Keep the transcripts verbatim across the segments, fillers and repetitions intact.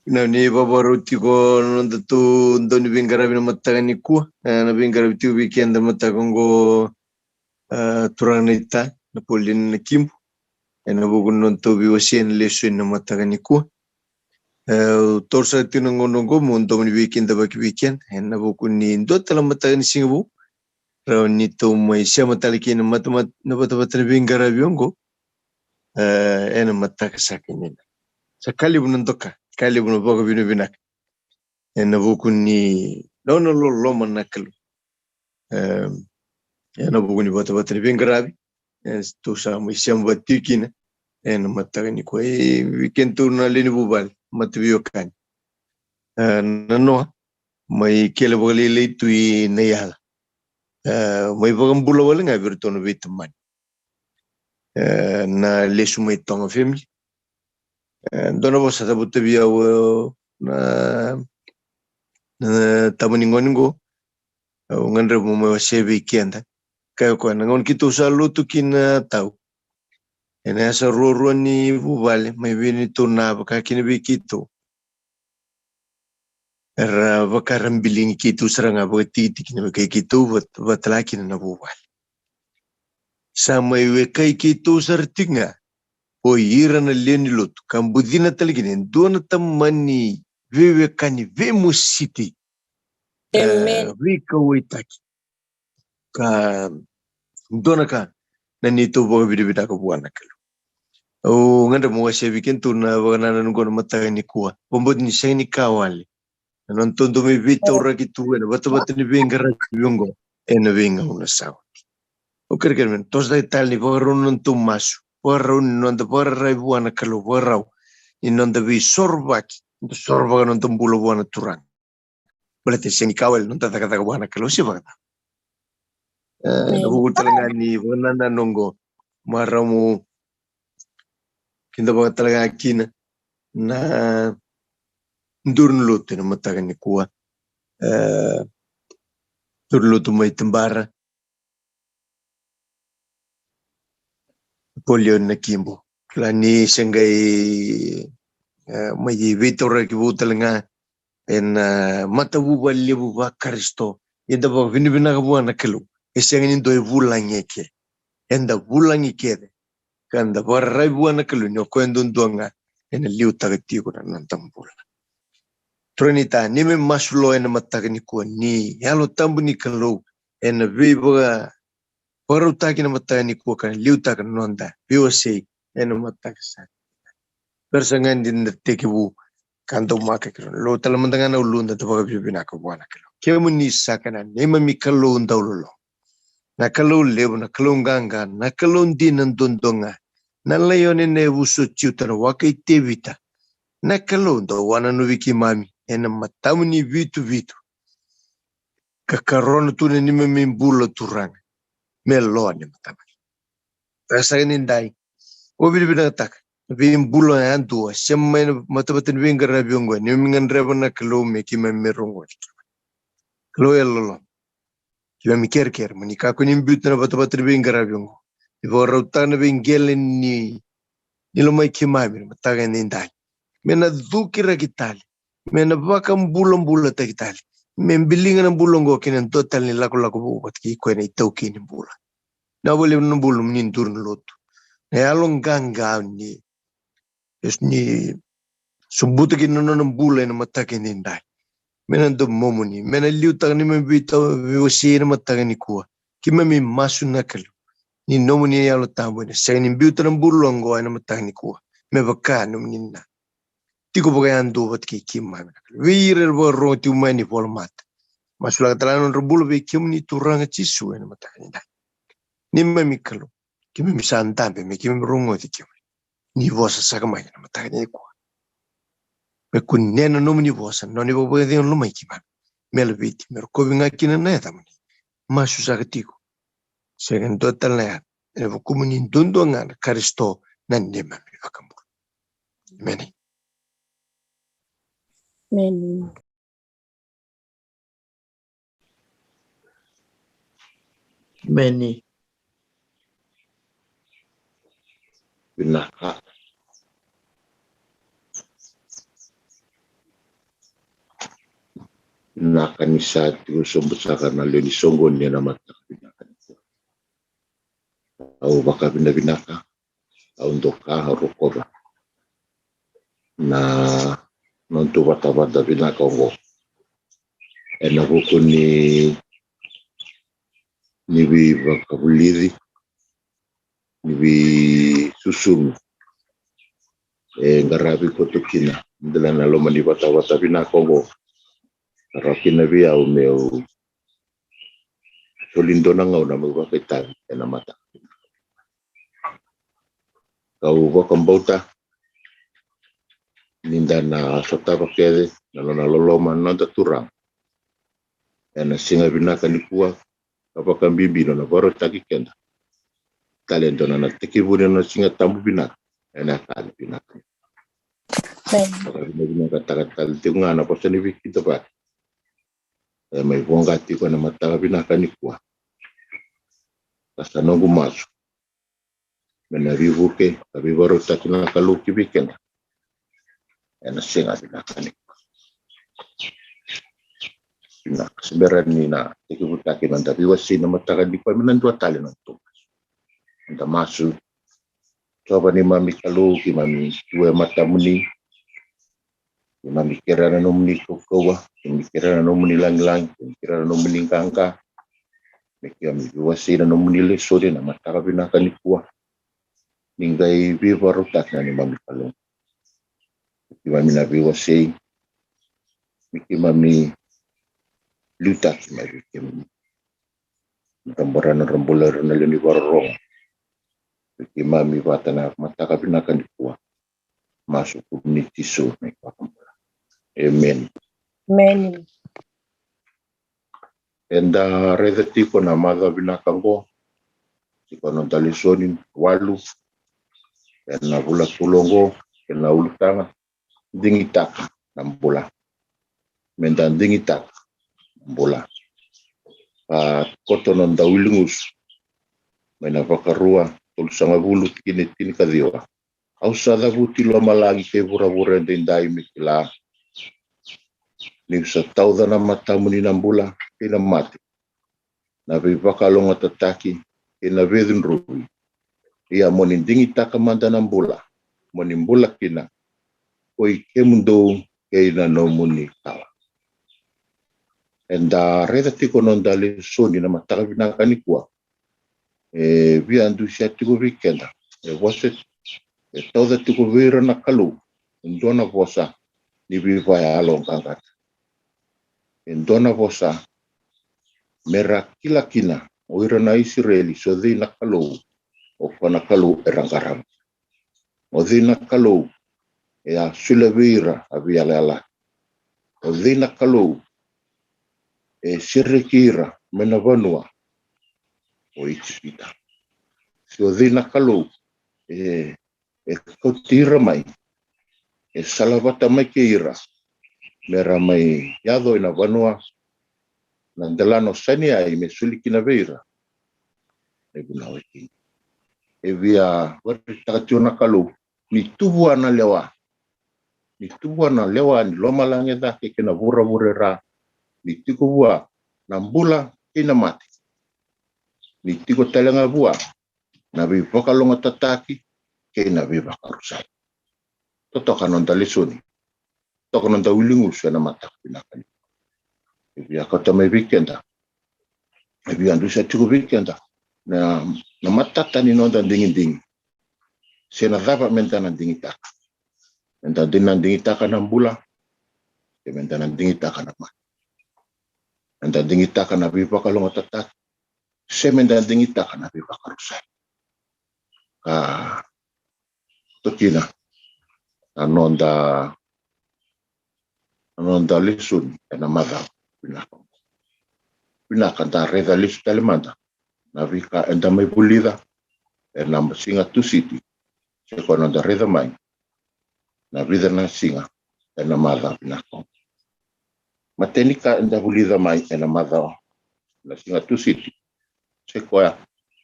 Vinaka ni vakarau tiko na nodatou dau ni veiqaravi na mataka nikua. E, na veiqaravi tiko vei keda mataka oqo, e, turaga naita na Paulina Nakibo. Ena vuku ni nodatou veiwasei ena lesu ena mataka nikua. E, au taura sara tiko na gauna oqo meu domo ni veikidavaki vei keda ena vuku ni dua tale na mataka ni siga vou rawa ni tou mai sema tale kina na mata, mata, na vatavata ni veiqaravi oqo. E, ena mataka sa kena, sa ka levu na doka, ka levu na vakavinavinaka ena vuku ni nona loloma na Kalou. E, ena vuku ni vatavata ni veiqaravi, e, tou sa mai sema vata tiko kina ena mataka nikua. E, vei kedatou na lewe ni vuvale, mataveiwekani, e, na noa mai Kele Vakalailai tu i Naiala. E, mai vakabula wale ga vei iratou na veitamani. E, na lesu mai Toga family. E, dua na vosa cavuta vei au, e, na, na tama ni gone qo. Au gadreva meu mai wasea vei keda. Kaya o koya, na gauna keitou sa lotu kina tau, ena yasa ruarua ni vuvale mai vei neitou na, vaka kina vei keitou, era vaka ra biligi keitou sara ga, vakatikitiki na wekai keitou vat-, vata la kina na vuvale. Sa mai wekai keitou sara tiko ga o ira na lewe ni lotu, ka bucina tale kina e dua na tamani veiwekani veimositi. E, veikauwaitaki. Ka dua na ka na neitou vakavinavinaka vua na Kalou. Au gadreva meu wasea vei kedatou na vakanananu qo na mataka nikua. Vakabauta ni sega ni ka wale na nodatou dau mai veitauraki tu ena vatavata ni veiqaravi oqo ena veigauna sa oti. Au kerekere me na toso cake tale ni vakarau na nodatou masu, vakarau ni noda vakararavi vua na Kalou, vakarau ni noda veisorovaki, noda sorovaka noda bula vua na Turaga. Baleta e sega ni ka wale na noda cakacaka vua na Kalou se vakacava. E, na vuku tale ga ni vakanananu oqo, marau meu kidavaka tale ga kina na duru ni lotu ena mataka nikua. E, duru ni lotu mai Tabara, Paulina Nakibo. Kila ni se qai, e, mai veitauraki vou tale ga ena, e, matavuvale levu vaKarisito. Eda vakavinavinaka vua na Kalou. E sega ni dua e vulagi eke. Eda vulagi kece. Ka da vakararavi vua na Kalou ni o koya duadua ga ena liutaka tiko na noda bula. Turaga naita, ni mai masu lo ena mataka nikua ni Yalo Tabu ni Kalou ena veivaka vakarautaki na mataka nikua ka na liutaka na noda veiwasei ena mataka sa. Bera sara ga ni da tekivu ka daumaka, Kalou, lako tale mada ga na uluda, da vakavinavinaka vua na Kalou. Kemuni saka na neimami Kalou dauloloma, na Kalou levu, na Kalou qaqa, na Kalou dina duadua ga, na laione na yavusa o Jiuta, na waka i Tevita, na Kalou dau wananuvi keimami ena matamu ni vituvitu, ka karona tu na neimami bula, Turaga, me loa ni matamani. Ka saka ni dai, au vinavinakataka na veibula yadua sema mai na matavata ni veiqaravi oqo, neimami gadreva na Kalou me keimami rogoci. Kalou e loloma, keimami kerekere mo ni kakua ni biuta na vatavata ni veiqaravi oqo, ni vakarautaka na veiqele ni, ni lomai keimami na mataka ni dai, me na cukiraki tale, me na vakabulabulataki tale, me biliga na bula oqo kei na dua tale ni lakolako vou vata kei koya na itaukei ni bula. Na vakalevu na bula ni duru ni lotu, na yalo qaqa ni, ni sobuta kina na nona bula ena mataka ni dai. Me na domomuni, me na liutaka na neimami veitau, veiwasei ena mataka nikua. Keimami masu na Kalou ni nomuni Yalo Tabu ena sega ni biuta na bula oqo ena mataka nikua, me vaka nomuni na tiko vakayadua vata kei keimami na Kalou. Vei ira era vakarorogo tiko mai ni volamata, masulaka tale na nodra bula vei kemuni, Turaga Jisu, ena mataka ni dai. Neimami Kalou, keimami sa dabe me keimami rogoci kemuni. Ni vosa saka mai ena mataka nikua. Me kunea na nomuni vosa, na nona ivakavakacegani lomai keimami, me laveti, me rokovi ga kina na yacamuni. Masu saka tiko, sega ni dua tale na yaca, ena vukumuni duadua ga na Karisito na neimami iVakabula. Emeni. Emeni. Emeni. Vinaka. vinaka ni sa tiko sobu saka na lewe ni soqoni ena mataka vinaka nikua. Au vakavinavinaka, au doka, au rokova na noda vatavata vinaka oqo ena vuku ni, ni veivakavulici, ni veisusumi e qaravi koto kina. Dela na loma ni vatavata vinaka oqo, ka rawa kina vei au meu soli dua na gauna meu vakaitavi ena mataka. Kau vakabauta ni da na sotava kece na nona loloma na noda Turaga ena siga vinaka nikua, ka vakabibi nona vakarautaki keda tale e dua na tekivuna na Siga Tabu vinaka ena yakavi vinaka. Vakavinavinakataka tale tiko ga na vosa ni veikidavaki e mai voqa tiko ena mataka vinaka nikua. Ka sa noqu masu me na veivuke ka veivakarautaki na Kalou ki vei keda ena siga vinaka nikua. Vinaka, se bera ni na tekivutaki na noda veiwasei na mataka nikua, me na dua tale na noda masu. Jiova neimami Kalou, keimami tu e matamuni. Keimami kerea na nomuni kaukauwa, keimami kerea na nomuni lagilagi, keimami kerea na nomuni qaqa. Me keimami veiwasei na nomuni lesoni na mataka vinaka nikua. Ni qai veivakarautaki na neimami Kalou. Keimami na veiwasei, me keimami liutaki mai vei kemuni. Tabora na nodra bula o ira na lewe ni vakarorogo vei keimami vata na mataka vinaka nikua. Masu ena yaca i Jisu na iVakabula. Emeni. Emeni. Eda raica tiko na macawa vinaka oqo, tiko na noda lesoni walu ena vula tolu oqo, ena ulutaga, digitaka na bula. Meda digitaka na bula. A koto na noda wiligusu mai na Vakarua tolusagavulu, tikina e tinikaciwa. Au sa cavuti lomalagi kei vuravura edaidai me kila niu sa tauca na matamuni na bula kei na mate, na veivakalougatataki kei na veicudruvi. Ia mo ni digitaka mada na bula, mo ni bula kina, koi kemudou kei na nomuni kawa. Eda raica tiko na noda lesoni na mataka vinaka nikua. E via dusia tiko vei keda e vosa e tauca tiko vei ira na Kalou e dua na vosa ni veivakayaloqaqataki. E dua na vosa me ra kila kina o ira na Isireli se o cei na Kalou, o koya na Kalou era qarava. O cei na Kalou e a solia vei ira a veiyalayalati. O cei na Kalou e sereki ira mai na vanua o Ijipita. Se o cei na Kalou e, e kauti ira mai, e salavata mai kei ira me ra mai yaco ena vanua na delana o Saineai me soli kina vei ira na ivunau e tini. E via vakaraitaka tiko na Kalou ni tu vua na lewa, ni tu vua na lewa ni lomalagi e cake kei na vuravura e ra, ni tiko vua na bula kei na mate, ni tiko tale ga vua na veivakalougatataki kei na veivakarusai. Totoka na noda lesoni, totoka na noda wiligusu ena mataka vinaka nikua. E via kauta mai vei keda, e via dusia tiko vei keda na, na matata ni noda digidigi, se na cava meda na digitaka. Meda na digitaka na bula, se meda na digitaka na mate. Meda digitaka na veivakalougatataki, se meda digitaka na veivakarusai. Ka toka kina na noda, na noda lesoni ena macawa vinaka. Vinaka da raica lesu tale mada na veika eda mai vulica ena siga Tusiti, se koya na noda raica mai na vica na siga ena macawa vinaka. Matai ni ka eda vulica mai ena macawa, na siga Tusiti, se koya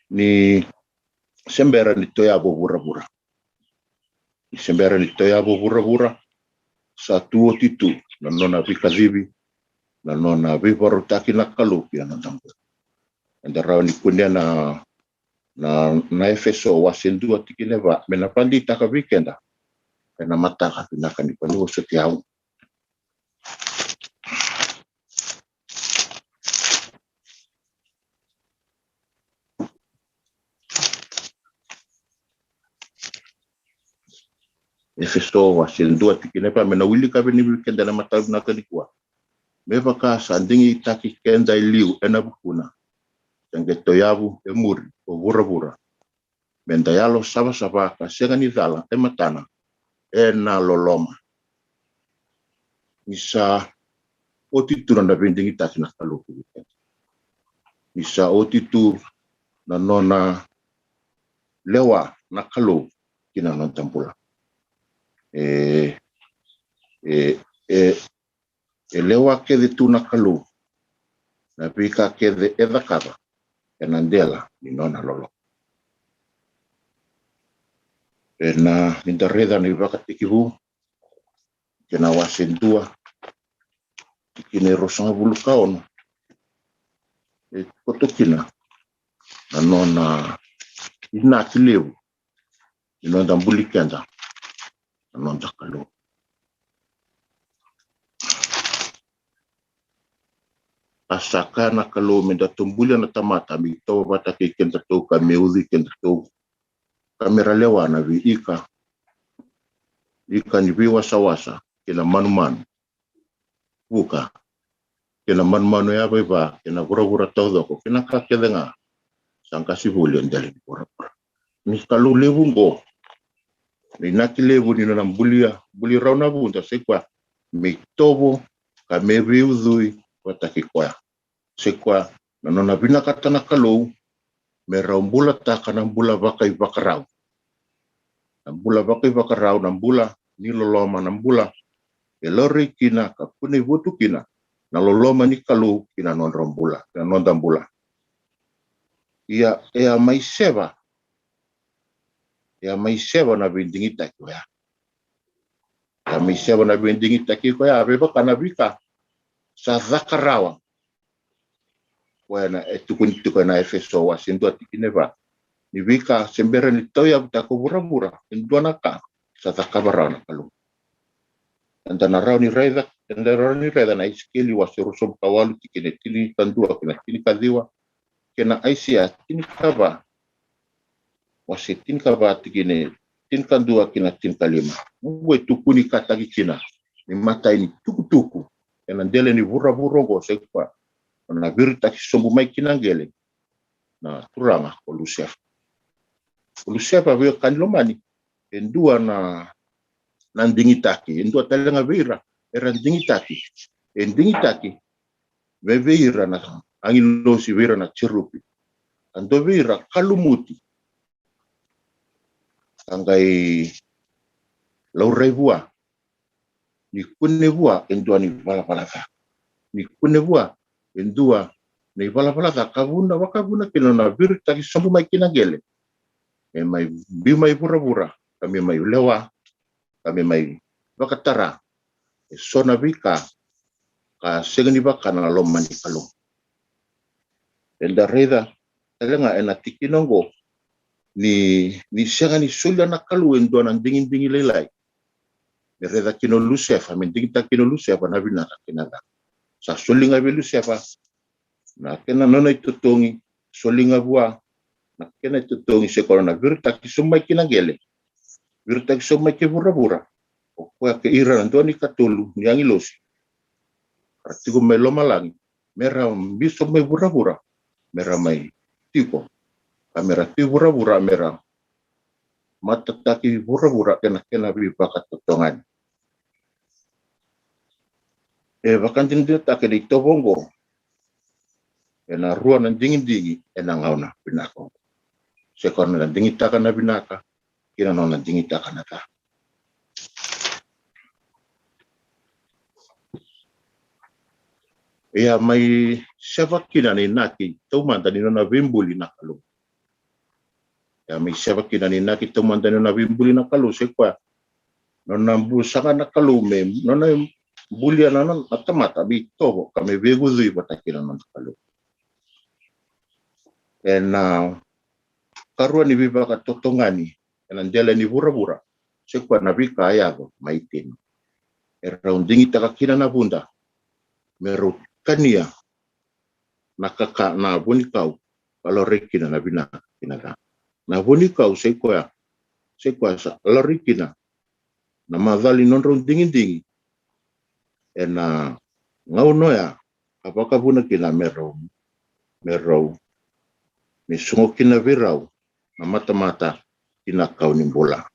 ni se bera ni toyavo vuravura. Ni se bera ni toyavo vuravura, sa tu oti tu na nona veikacivi na nona veivakarautaki na Kalou ki na noda bula. Eda rawa ni kunea na, na, na Efeso wase dua tikina e va, me na vakadeitaka vei keda ena mataka vinaka nikua. Ni vosoti au. Efeso wase dua tikina e va, me na wilika vei keda ena mataka vinaka nikua. Me vaka sa digitaki keda e liu ena vukuna, se qai tauyavu e muri ko vuravura, me da yalo savasava ka sega ni cala e matana ena loloma. Ni sa oti tu na veidigitaki na Kalou vei keda. Ni sa oti tu na nona lewa na Kalou ki na noda bula. E, e, e, e lewa kece tu na Kalou na veika kece e cakava ena dela ni nona loloma. Ena, ni da raica na iVakatekivu, kena wase dua, tikina e ruasagavulu ka ono, e koto kina na nona inaki levu ni noda buli keda na noda Kalou. A sa kaya na Kalou me datou bulia na tamata me itovo vata kei kedatou ka me ucui kedatou, ka me ra lewa na veiika, ika ni veiwasawasa kei na manumanu vuka, kei na manumanu yavaiva, kei na vuravura taucoko, kei na ka kece ga sa qasi voli e dela ni vuravura. Ni Kalou levu oqo, na inaki levu ni nona bulia, buli rau na vuda, sai koya me itovo ka me veiucui vata kei koya. Sai koya na nona vinakata na Kalou me rau bulataka na bula vakaivakarau. Na bula vakaivakarau, na bula ni loloma, na bula e laurai kina ka kunei votu kina na loloma ni Kalou ki na nodrau bula, ki na noda bula. Ia, e a mai seva, e a mai seva na veidigitaki oya. E a mai seva na veidigitaki koya, me vaka na veika sa caka rawa. Koya na e tukuni tiko ena Efeso wase dua tikina e va, ni veika se bera ni tauyavutaka ko vuravura, e dua na ka sa cakava rawa na Kalou. Eda na rawa ni raica, eda na rawa ni raica na Isikeli wase ruasagavulu ka walu tikina e tinikadua kei na tinikaciwa, kei na Aisea tinikava, wase tinikava tikina e tinikadua kei na tinikalima. Oqo e tukunikataki kina ni imatai ni tukutuku ena dela ni vuravura oqo, sai koya na viritaki sobu mai kina qele na turaga ko Lusefa. Ko Lusefa, veiwekani lomani, e dua na, na digitaki, e dua tale ga vei ira era digitaki. E digitaki me vei ira na agilosi, vei ira na jerupi. A dua vei ira kalumuti, ka qai laurai vua ni kune vua e dua na ivalavala ca. Ni kune vua e dua na ivalavala ca, ka vuna, vakavuna kina na viritaki sobu mai kina qele, me mai biu mai vuravura, ka me mai lewa, ka me mai vakatara e so na veika ka sega ni vaka na loma ni Kalou. Eda raica tale ga ena tikina oqo ni, ni sega ni solia na Kalou e dua na digidigi lailai me raica kina o Lusefa, me digitaka kina o Lusefa na vinaka kei na ca. Sa soli ga vei Lusefa na kena, nona itotogi, soli ga vua na kena itotogi, sai koya na viritaki sobu mai kina qele, viritaki sobu mai ki vuravura. O koya kei ira na dua na ikatolu ni agilosi ra tiko mai lomalagi, me ra biu sobu mai vuravura, me ra mai tiko, ka me ra tu i vuravura, me ra matataki vuravura ena kena veivakatotogani. E vakadinadinataki na itovo oqo ena rua na digidigi ena gauna vinaka oqo. Sai koya na digitaka na vinaka kei na nona digitaka na ca. Ia mai seva kina na inaki taumada ni nona veibuli na Kalou. Ia mai seva kina na inaki taumada ni nona veibuli na Kalou, sai koya nona busaga na Kalou me nona bulia na, na, na tamata me itovo ka me veigucui vata kei na noda Kalou. Ena karua ni veivakatotogani ena dela ni vuravura, se koya na veika a yaco mai Iteni. E rau digitaka kina na vuda me rau kania na kaka na vunikau, ka laurai kina na vinaka kei na ca. Na vunikau se koya, se koya sa laurai kina na macala ni nodrau digidigi ena gauna oya, ka vakavuna kina me rau, me rau, me sogo kina vei rau na matamata ki na kau ni bula.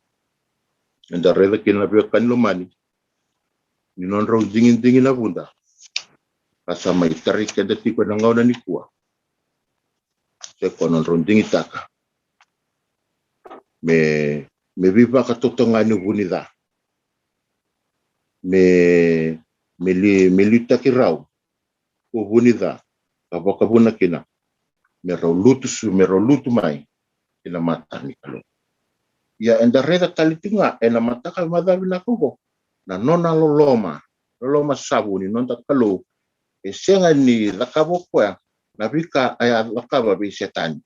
Eda raica kina na veiwekani lomani ni nodrau digidigi na vuda ka sa mai tarai keda tiko ena gauna nikua. Se koya nodrau digitaka me, me veivakatotogani o vuni ca, me, me li, me liutaki rau o vuni ca, ka vakavuna kina me rau lutu su, me rau lutu mai ki na mata ni Kalou. Ia eda raica tale tiko ga ena mataka macawa vinaka oqo na nona loloma, loloma savu ni noda Kalou. E sega ni cakava o koya na veika a cakava vei Setani,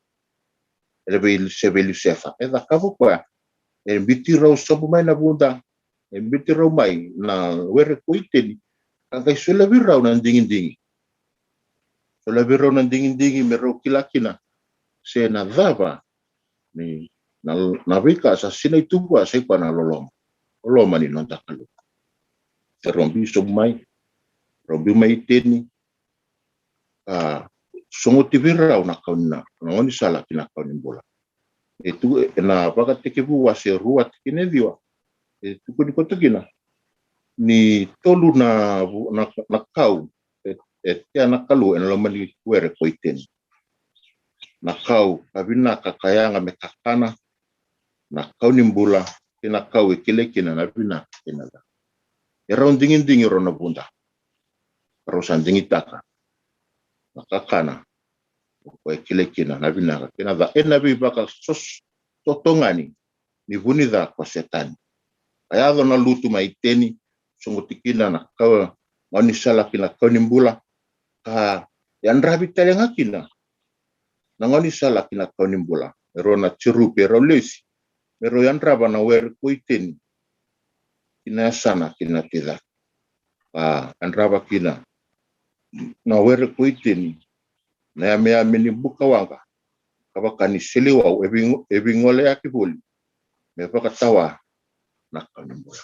e vei, se vei Lusefa. E cakava o koya, e biuti rau sobu mai na vuda, e biuti rau mai na were ko Iteni, ka qai solia vei rau na digidigi. Solia vei rau na digidigi me rau kila kina se na cava ni na, na veika sa sinai tu vua, se koya na loloma, loloma ni noda Kalou. E rau biu sobu mai, rau biu mai Iteni, a sogoti vei rau na kau ni, na gaunisala ki na kau ni bula. E tu ena Vakatekivu wase rua tikina e ciwa, e tukuni koto kina ni tolu na, na, na kau e, e tea na Kalou ena loma ni were ko Iteni. Na kau ka vinaka ka yaga me kakana, na kau ni bula, kei na kau e kilai kina na vinaka kei na ca. E rau digidigi rau na vuda, rau sa digitaka na kakana, o koya e kilai kina na vinaka kei na ca. Ena veivakasotogani ni vuni ca ko Setani. Ka yaco na lutu mai Iteni, sogoti kina na kau, gaunisala ki na kau ni bula, ka yadravi tale ga kina na gaunisala ki na kau ni bula. E rau na jerupi e rau lesi me rau yadrava na were ko Iteni ki na yasana ki na ticake. A yadrava kina na were ko Iteni na yameyame ni buka waqa, ka vaka ni seleiwau e vei, e veigoleyaki voli me vakatawa na kau ni bula.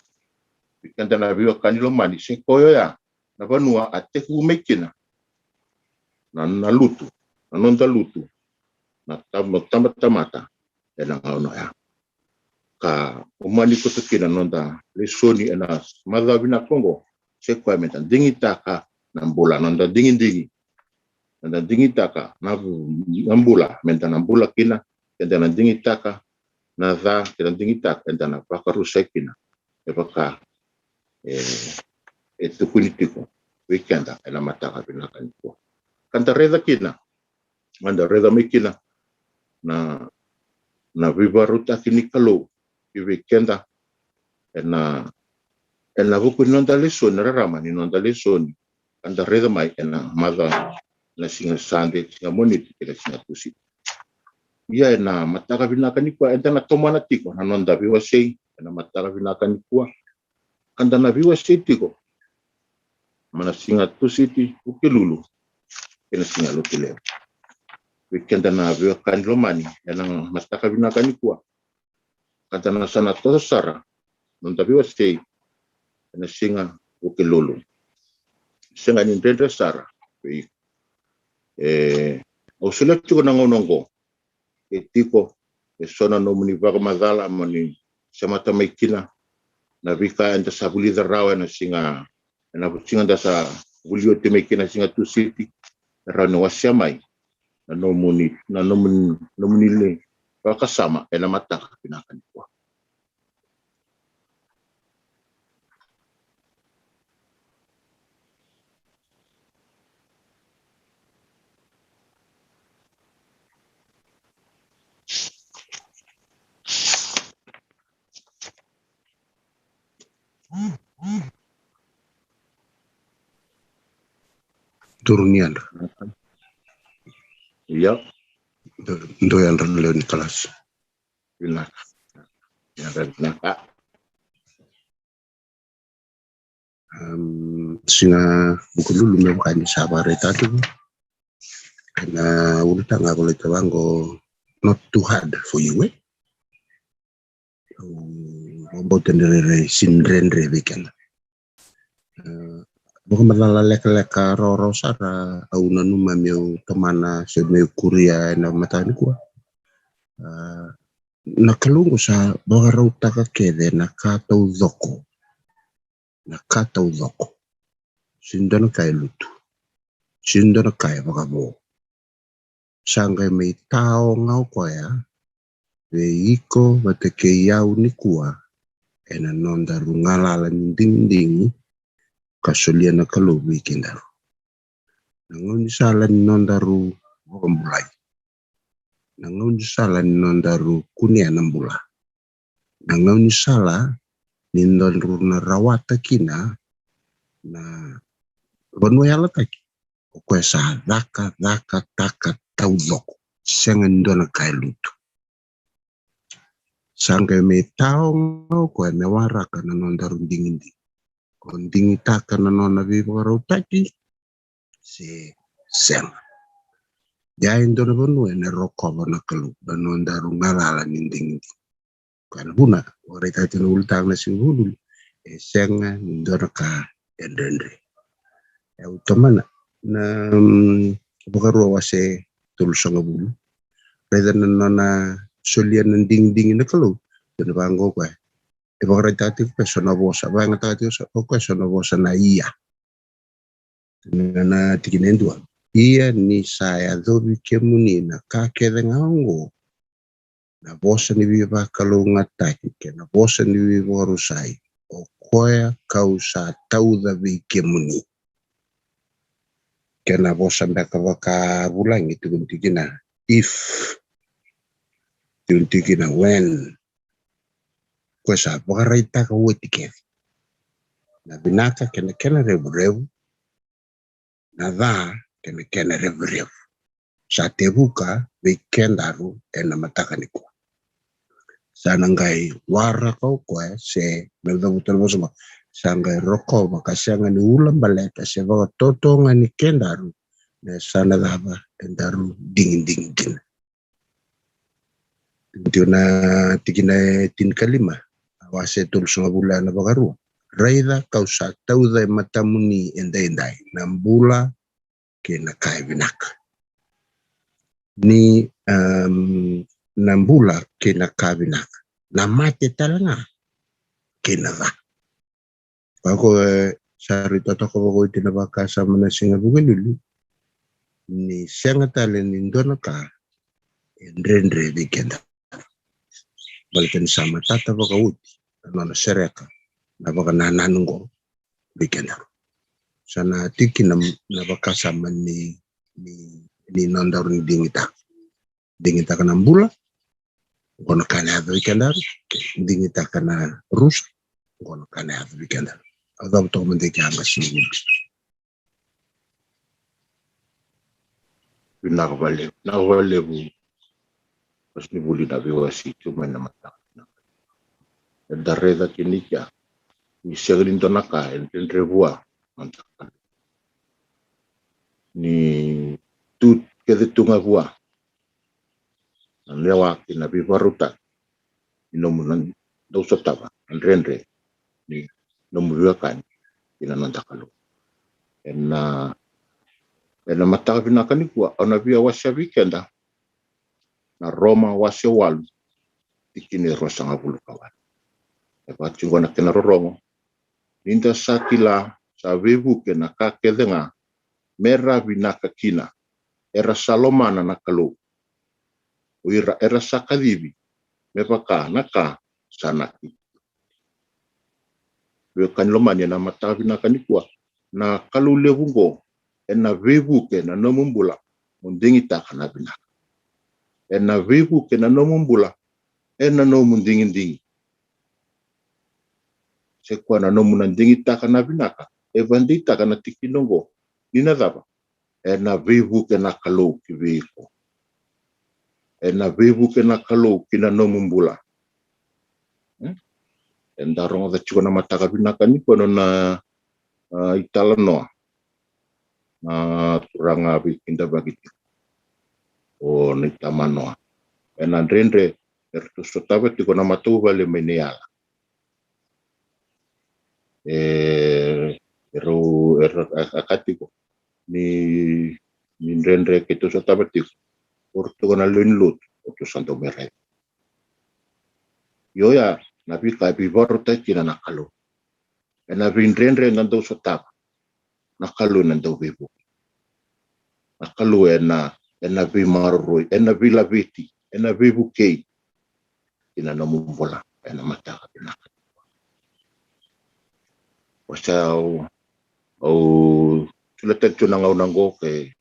Vei keda na veiwekani lomani, se koya oya na vanua a tekivu mai kina na, na lutu, na noda lutu na tama, tabatamata ena gauna oya. Ka umani koto kina na noda lesoni ena macawa vinaka oqo, se koya meda digitaka na bula, noda digidigi, meda digitaka na, na bula, meda na bula kina, keda na digitaka na ca, keda digitaka eda na vakarusai kina. E vaka e, e tukuni tiko vei keda ena mataka vinaka nikua. Ka da raica kina, ka da raica mai kina na, na veivakarautaki ni Kalou ki vei keda ena, ena vuku ni noda lesoni, rarama ni noda lesoni ka da raica mai ena macawa, na siga Sade, siga Moniti kei na siga Tusiti. Ia ena mataka vinaka nikua eda na tomana tiko na noda veiwasei ena mataka vinaka nikua. Ka da na veiwasei tiko mai na siga Tusiti, Vukelulu kei na siga Lotulevu. Vei keda na veiwekani lomani ena mataka vinaka nikua, ka da na sa na toso sara na noda veiwasei ena siga Vukelulu. Sega ni dredre sara vei iko. E, au solia tiko na gauna oqo e tiko eso na nomuni vakamacala mo ni semata mai kina, na veika eda sa vulica rawa ena siga, ena siga da sa vuli oti mai kina, siga Tusiti, e rawa ni wasea mai na nomuni, na nomuni, nomuni le vakasama ena mataka vinaka nikua. Turu ni yadra. Ia. Dou yadra lewe ni kalasi. Vinaka. Yadra vinaka. Siga Vukelulu, me vaka ni sa vakaraitaka tiko ena ulutaga, a volai tale vaqo, not too hard for you, e? Au vakabauta ni rairai sega ni dredre vei keda. Vakamacala lekaleka rawarawa sara au nanuma meu tomana se meu kuria ena mataka nikua. Na Kalou qo sa vakarautaka kece na ka taucoko. Na ka taucoko. Sega ni dua na ka e lutu. Sega ni dua na ka e vakavo. Sa qai mai taoga o koya vei iko vata kei au nikua ena nodaru galala ni digidigi ka solia na Kalou vei kedaru. Na gaunisala ni nodaru vakabulai. Na gaunisala ni nodaru kunea na bula. Na gaunisala ni nodaru na rawata kina na vanua yalataki. O koya sa cakacakataka taucoko, sega ni dua na ka e lutu. Sa qai mai taoga o koya me waraka na nodaru digidigi. O digitaka na nona veivakarautaki se sega. Ia e dua na vanua ena rokova na Kalou na nodaru galala ni digidigi. Koya na vuna vakaraitaka tiko na ulutaga na Siga Vukelulu, e sega ni dua na ka e dredre. E, au tomana na Vakarua wase tolusagavulu. Raica na nona solia na digidigi na Kalou. Dua na vaqo koya e vakaraitaka tiko koya so na vosa, vakayagataka tiko o koya so na vosa na ia. Na tikina e dua: Ia ni sa yacovi kemuni na ka kece ga oqo, na vosa ni veivakalougatataki kei na vosa ni veivakarusai, o koya kau sa tauca vei kemuni. Kei na vosa beka vakavulagi tukuni tikina if, tukuni tikina when. Koya sa vakaraitaka oti kece na vinaka kei na kena revurevu, na ca kei na kena revurevu. Sa tevuka vei kedaru ena mataka nikua. Sa na qai waraka o koya se me cavuta na vosa qo, sa qai rokova ka sega ni ulabaleta se vakatotoga ni kedaru me sa na cava, edaru digidigi kina. Tiko na tikina e tinikalima, a wase tolusagavulu na Vakarua: Raica, kau sa tauca e matamuni edaidai na bula kei na ka e vinaka. Ni, um, na bula kei na ka vinaka, na mate tale ga kei na ca. Vaka e sa rui totoka vakaoti na vakasama na Siga Vukelulu, ni sega tale ni dua na ka e dredre vei keda. Baleta ni sa matata vakaoti na nona sereka na vakanananu qo vei kedaru. Sa na tiki na, na vakasama ni, ni, ni nodaru ni digitaka. Digitaka na bula, qo na ka na yaco vei kedaru. Digitaka na rusa, qo na ka na yaco vei kedaru. Au cavuta toka mada i ke, a qasi ni vuli. Vinaka vakalevu, vinaka vakalevu. Qasi ni vuli na veiwasei tu mai na mataka. Eda raica kina i kea ni sega ni dua na ka e dredre vua. Ni tu kece tu ga vua na lewa kei na veivakarautaki ni nomu na dau sotava na dredre ni nomu veiwekani kei na noda Kalou. Ena, ena mataka vinaka nikua au na via wasea vei keda na Roma wase walu, tikina e ruasagavulu ka walu. E vaka tiko na kena rorogo: Ni da sa kila sa veivuke na ka kece ga me ra vinaka kina, era sa lomana na Kalou, o ira era sa kacivi me vaka na ka sa nakiti. Veiwekani lomani, ena mataka vinaka nikua, na Kalou levu qo ena veivuke na nomu bula mo digitaka na vinaka. Ena veivuke na nomu bula ena nomu digidigi. Se koya na nomu na digitaka na vinaka, e vakadeitaka na tikina oqo ni na cava? Ena veivuke na Kalou ki vei iko. Ena veivuke na Kalou ki na nomu bula. Hmm? Eda rogoca tiko na mataka vinaka nikua nona, ah, italanoa na turaga veikidavaki tiko, o nai tamanoa. Ena dredre eratou sotava tiko na matavuvale mai Naiala. E, erau, era, a, a kaya tiko ni, ni dredre keitou sotava tiko, o ratou na lewe ni lotu, o ratou sa dau mai raica. Io, oya na veika e veivakarautaki kina na Kalou. Ena veidredre eda dau sotava, na Kalou ena dau veivuke. Na Kalou ena, ena veimaroroi, ena veilaveti, ena veivukei ki na nomu bula ena mataka vinaka. Au sa, au, au solia tale tu na gauna oqo ke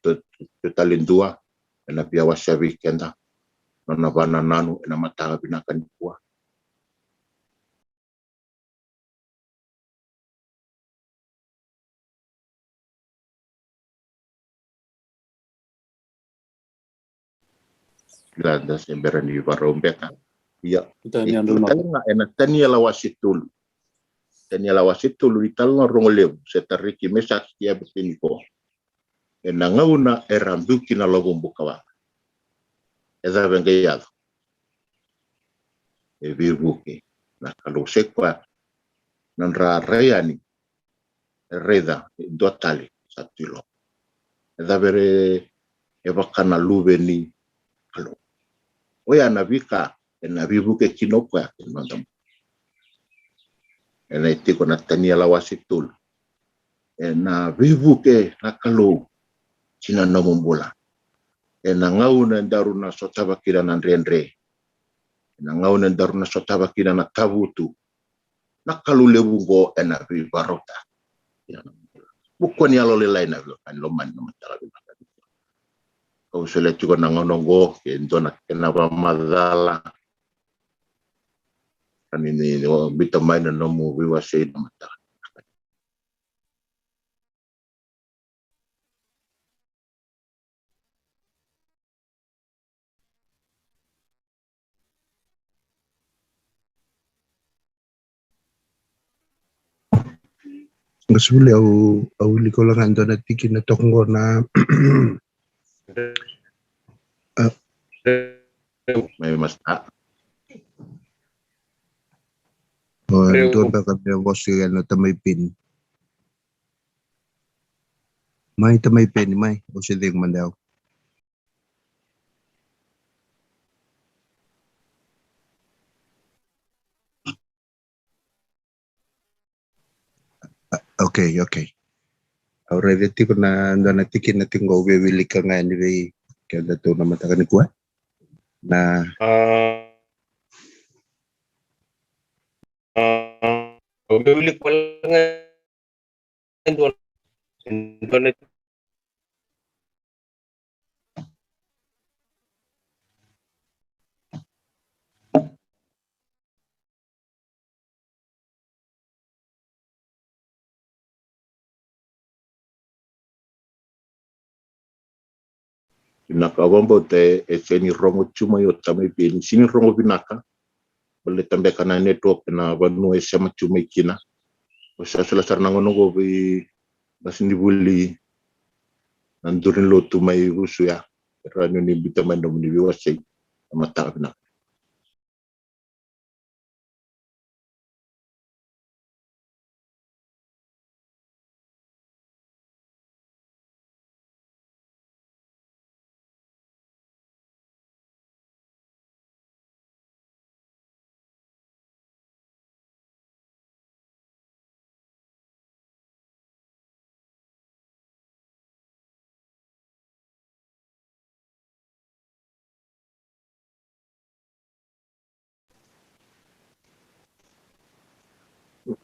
tu, tu tale dua ena via wasea vei keda nona vakanananu ena mataka vinaka nikua. Kila da se bera ni varau beka. Ia, e tu tale ga ena Taniela wase tolu. Taniela wase tolu, italanoa rogo levu, Setareki, Mesaki kei Apeteniko. Ena gauna era biu kina na lavo bukawaqa, e cava e qai yaco? E veivuke na Kalou. Sa i koya na dra rai yani, e raica e dua tale sa tu i loma. E cava? E vaka na Luve ni Kalou. Oya na veika ena veivuke kina o koya ki na noda bula. Ena tiko na Taniela wase tolu. Ena veivuke na Kalou ki na nomu bula. Ena gauna edaru na sotava kina na dredre, ena gauna edaru na sotava kina na tavutu, na Kalou levu oqo ena veivakarauta. Buka ni yalolailai na veiwekani lomani, na mataka vinaka. Au solia tiko na gauna oqo ke dua na kena vakamacala. Ni, ni, ni biuta mai na nomu veiwasei na mataka. Qo se vuli au, au wilika wale ga e dua na tikina toka qo na, ah, mai masta. O, e dua beka me vosa yani o tamai Peni. Mai tamai Peni, mai, o se cegu mada au. Ah, okay, okay. Au raica tiko na dua na tikina tiko qo, au via wilika ga yani vei kedatou na mataka nikua. Na, ah, ah, au via wilika ga e dua, e dua na Vinaka, au vakabauta e, e sega ni rogo tu mai o tamai Peni, sega ni rogo vinaka. Baleta beka na network ena vanua e sema tu mai kina. Au sa solia sara na gauna oqo vei qasenivuli na duru ni lotu mai Vusu ya, e rawa ni biuta mai na nomuni veiwasei. Na mataka vinaka.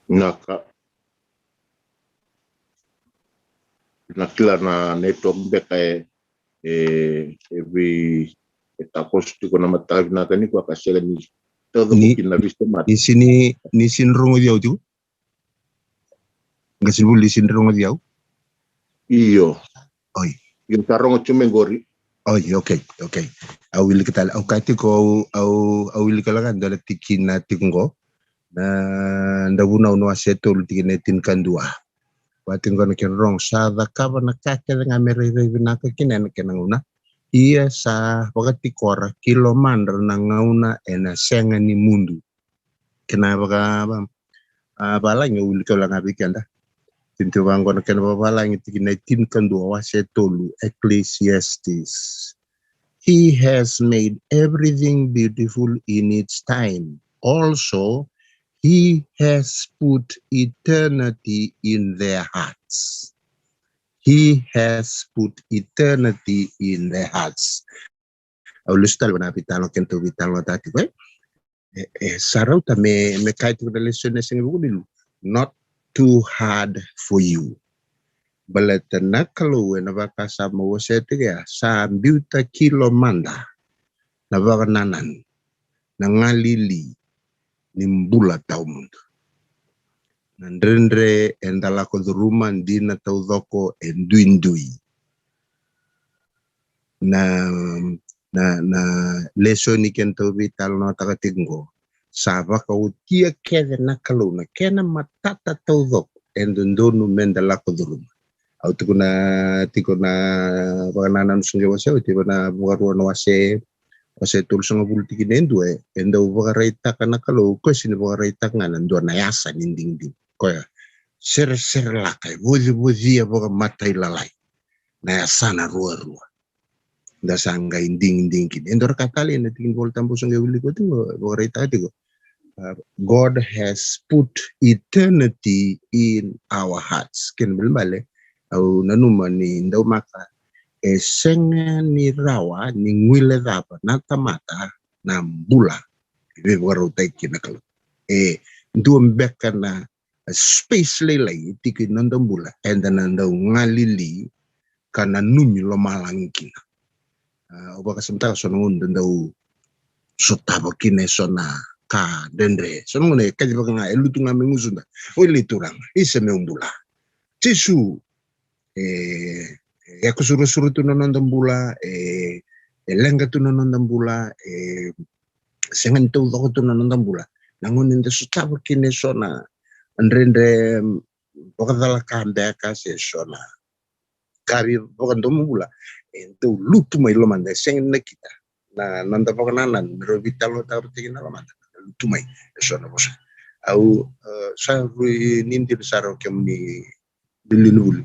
Na ka, na kila na network beka e, e, e vei, e takoso tiko na mataka vinaka nikua ka sega ni taucoko kina na veisemati. Ni sini, ni sini rogoci au tiko? Qasenivuli, sini rogoci au? Io. O, Io, sa rogo tu me qori. Oi, okay, okay. Au wilika tale, au kaya tiko, au, au, au wilika laka dua na tikina tiko qo. Na Dauvunau na wase tolu tikina e tinikadua. Vaka tiko qo na kena rogo, sa cakava na ka kece ga me rairai vinaka kina ena kena gauna. Ia sa vakatikora ki lomadra na gauna ena sega ni mudu. Kena vaka, a, valagi, au wilika laka vei keda. Tini tu vaqo na kena vavalagi, tikina e tinikadua, wase tolu, Ecclesiastes. He has made everything beautiful in its time. Also, he has put eternity in their hearts. He has put eternity in their hearts. Au lesu tale vua na veitalanoa keitou veitalanoataka tiko, e? E, e, sa rauta me, me kaya tiko na lesoni e sega ni vuku ni lu. Not too hard for you. Baleta na Kalou ena vakasama au wasea tiko ya, sa biuta ki lomada na vakanananu, na galili ni bula tawamudu. Na dredre eda lako curuma, dina taucoko e duidui. Na, na, na lesoni keitou veitalanoataka tiko qo, sa vakaotia kece na Kalou na kena matata taucoko e dodonu meda lako curuma. Au tukuna tiko na vakanananu sa qai wasea oti, na Vakarua na wase, wase tolusagavulu tikina e dua, e dau vakaraitaka na Kalou, koya sega ni vakaraitaka ga na dua na yasa ni digidigi. Koya sereserelaka, e vocivocia vakamatailalai na yasana ruarua. Da sa qai digidigi kina. E dua na ka tale na tikina ni Vola Tabu sa qai wilika tiko, vakaraitaka tiko. Uh, God has put eternity in our hearts. Kena ibalebale, au nanuma ni dau maka, e sega ni rawa ni guilecava na tamata na bula e veivakarautaki kina na Kalou. E dua beka na space lailai e tiko ena noda bula eda na dau galili ka nanumi lomalagi kina. A, au vakasamataka so na gauna da dau sotava kina e so na ka dredre. So na gauna e kacivaka ga, e lutu ga mai gusuda. Oi, lai Turaga, isa meu bula. Jisu, e, e yaku surasura tu na noda bula, e, e leqa tu na noda bula, e sega ni taucoko tu na noda bula. Na gauna eda sotava kina e so na dredre, vakacalaka beka se so na ka veivakadomobula, e dau lutu mai lomada, e sega ni nakita na noda vakanananu, me rau veitalanoataka vata kei na lomada, lutu mai e so na vosa. Au, e, sa rui ni dina sara o kemuni liuliu ni vuli.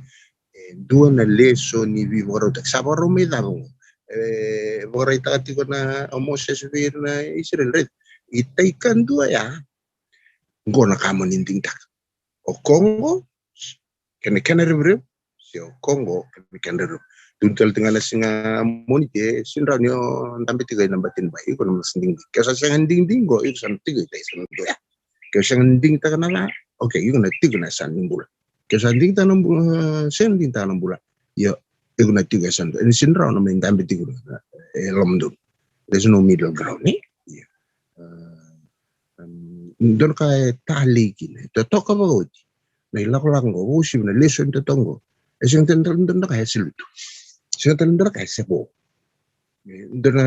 E dua na lesoni veivakarautaki. Sa vakarau mai cava qo? E vakaraitaka tiko na, o Mosese vei ira na Isireli, raica. Itai kadua ya, qo na ka mo ni digitaka. O koya qo, kena, kena revurevu, se o koya qo, kena, kena revurevu. Dua tale tiko ga na siga Moniti, e sega ni rawa ni o dabe tiko ena bati ni bai, iko na masa digidigi. Ke o sa sega ni digidigi qo, iko sa na tiko itai, sa na dua ya. Ke o sega ni digitaka na ca, okay, iko na tiko na yasana ni bula. Ke o sa digitaka na bula, sega ni digitaka na bula, io, iko na tiko e yasana dua. E sega ni rawa na mai dabe tiko e lomadonu. There's no middle ground, e? Io. E, dua na ka e talei kina, e totoka vakaoti na ilakolako qo, vakauasivi na lesoni totoka qo. E sega tale ni dua na ka e se lutu. Sega tale ni dua na ka e se vo. E dua na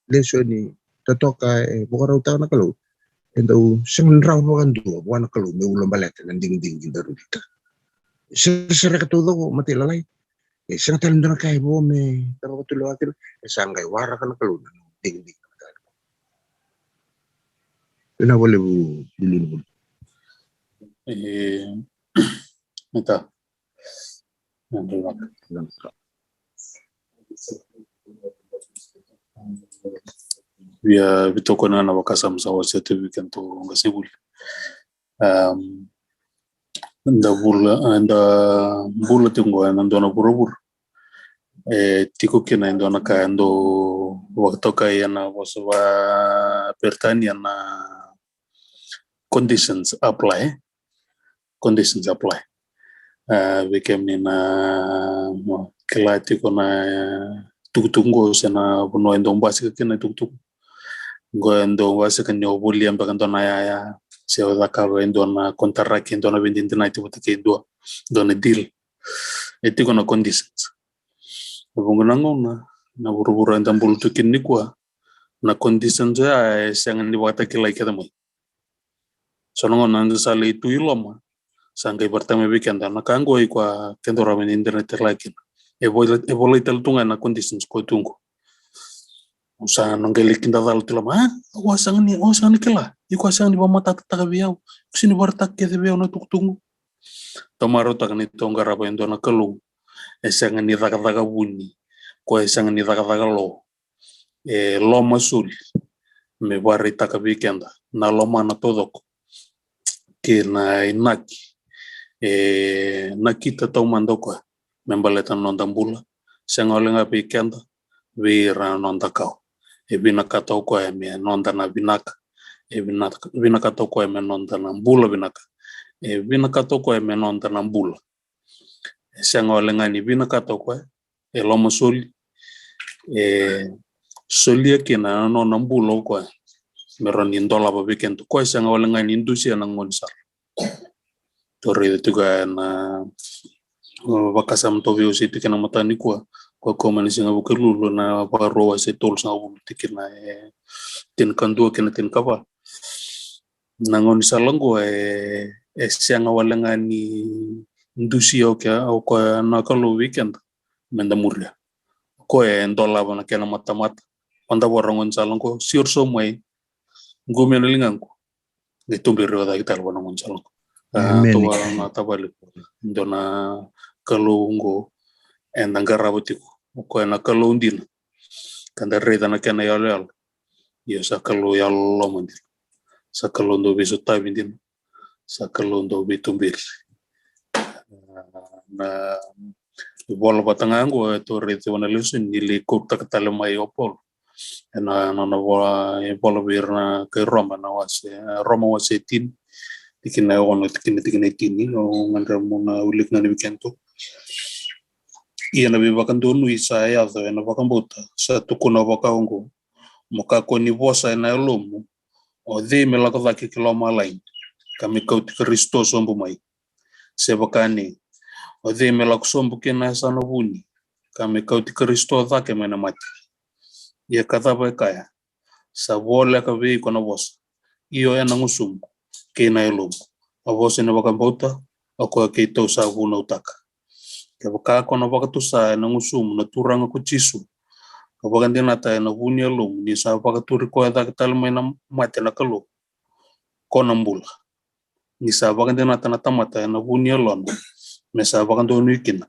lesoni totoka e vakarautaka na Kalou. E dau sega ni rawa vakadua vua na Kalou me ulabaleta na digidigi daru digitaka. Seresereka taucoko, matailalai. E sega tale ni dua na ka e vo me da vakatulewa kina, e sa qai waraka na Kalou na digidigi. Vinaka vakalevu, liuliu ni vuli. E, ita. Nandri vaka. Via vitokona na vakasama sa wasea tu vei kedatou qasenivuli. Em, da bula, da bula tiko qo ena dua na vuravura e tiko kina e dua na ka e dau vakatokai ena vosa vakaperitania na conditions apply. Conditions apply. A, vei kemuni na, mo, kila tiko na, e, tukutuku qo se na vanua e dau basika kina na tukutuku. Qo e dau basika ni o volia beka dua na yaya, se o cakava e dua na kontaraki, e dua na veidinadinati vata kei dua, dua na deal. E tiko na conditions. E vuqa na gauna, na vuravura eda bula tu kina nikua, na conditions ya e sega ni vakatakilai kece mai. So na gauna eda sa lai tu i loma, sa qai vakaraitaka mai vei keda na ka qo, i koya keda rawa ni da na tala kina. E volai, e volai tale tu ga na conditions ko tu qo. Au sa na qai lai kidacala tu i loma, a, au a sega ni, au a sega ni kila, i koya sega ni vakamatatataka vei au, au sega ni vakaraitaka kece vei au na tukutuku. Tou marautaka ni tou qarava e dua na Kalou e sega ni cakacaka vuni, koya e sega ni cakacaka lo, e loma soli me vakaraitaka vei keda na lomana taucoko kei na inaki e nakita taumada o koya me baleta na noda bula, sega wale ga vei keda, vei ira na noda kawa. E vinakata o koya me noda na vinaka, e vinaka, vinakata o koya me noda na bula vinaka, e vinakata o koya me noda na bula. E sega wale ga ni vinakata o koya, e loma soli, e solia kina na nona bula o koya me rawa ni dolava vei keda. O koya e sega wale ga ni dusia na gaunisala. Tou raica tiko ya na, uh, vakasama tou veiwasei tiko ena mataka nikua, ko Koma ni Siga Vukelulu, na Vakarua wase tolusagavulu, tikina e tinikadua kei na tinikava. Na gaunisala qo e, e sega wale ga ni dusia o koya, o koya na Kalou vei keda me da muria. O koya e dolava na kena matamata, vadavora na gaunisala qo, siro sobu mai, qumia na ligaqu, qai tuberi au cake tale vua na gaunisala qo. A, emeni. Tou a na tavale, dua na Kalou qo eda qarava tiko. O koya na Kalou dina. Ka da raica na kena iyaloyalo, io, sa Kalou yalololoma dina. Sa Kalou dau veisotavi dina. Sa Kalou dau veituberi. A, na ivola vata ga qo e tou raica ena lesoni ni lai kautaka tale mai o Paula ena, na nona vola, e vola vei ira na kai Roma, na wase, Roma wase tini, tikina e ono, tikina, tikina e tini, au gadreva meu na wilika ga ni vei kemudou. Ia na veivakadonui sa yaco ena vakabauta sa tukuna vakaoqo: Mo kakua ni vosa ena yalomu, o cei me lako cake ki lomalagi, ka me kauti Karisito sobu mai? Se vaka ni, o cei me lako sobu ki na yasana vuni, ka me kauti Karisito cake mai na mate? Ia ka cava e kaya? Sa voleka vei iko na vosa, io, ena gusumu kei na yalomu. A vosa ni vakabauta, o koya keitou sa vunautaka. Kevaka ko na vakatusa ena gusumu na Turaga ko Jisu, ka vakadinata ena vu ni yalomu ni sa vakaturi koya cake tale mai na mate na Kalou, ko na bula. Ni sa vakadinata na tamata ena vu ni yalona me sa vakadonui kina,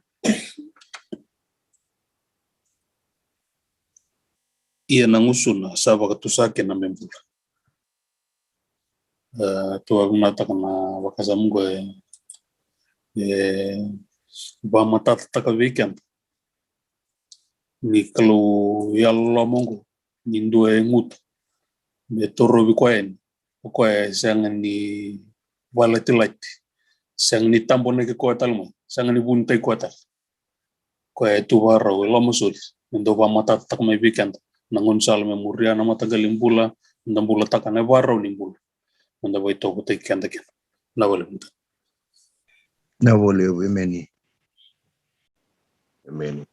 ia na gusuna sa vakatusa kina me bula. E, tou a vinakataka na vakasama qo e, e vakamatatataka vei keda ni Kalou yalololoma qo, ni dua e guta me torovi koya yani, o koya e sega ni vakalatilati, sega ni tabonaki koya tale mai, sega ni vunitaki koya tale. Koya e tu vakarau, e loma soli, me dau vakamatatataka mai vei keda na gaunisala me muria, na mataqali bula me da bulataka, na ivakarau ni bula me da vakaitautaki keda kina. Na vale. Na vale, emeni. Emeni.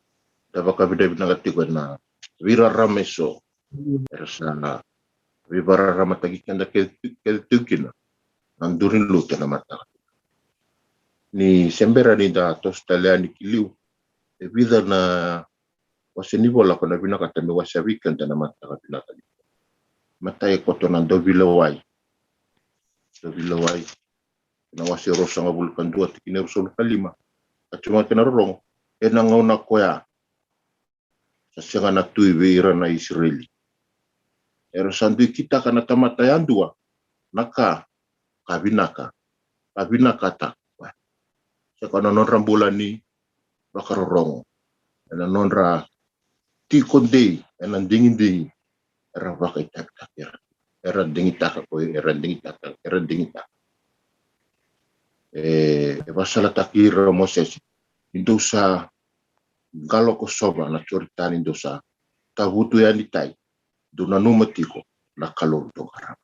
Da vakavinavinaka tiko ena veirarama eso era sa veivakararamataki keda kece, kece tiko kina na duru ni lotu ena mataka. Ni se bera ni da toso tale yani ki liu, e vica na wase ni vola ko na vinakata me wasea vei keda ena mataka vinaka ni. Matai e koto na Dauveilewai. Dauveilewai, na wase ruasagavulu ka dua, tikina e ruasagavulu ka lima. Ka tiko ga kena rorogo: Ena gauna koya sa sega na tui vei ira na Isireli. Era sa dui kitaka na tamata yadua na ka ka vinaka, ka vinakata. Sa ka na nodra bula ni vakarorogo, ena nodra tiko dei ena digidigi, era vakaitavitaki ira. Era digitaka ko ira, era digitaka, era digitaka. E, e vakasalataki ira o Mosese: Ni dou sa qalo kosova na Joritani, dou sa tavutu yani tai, dou nanuma tiko na Kalou dou qarava.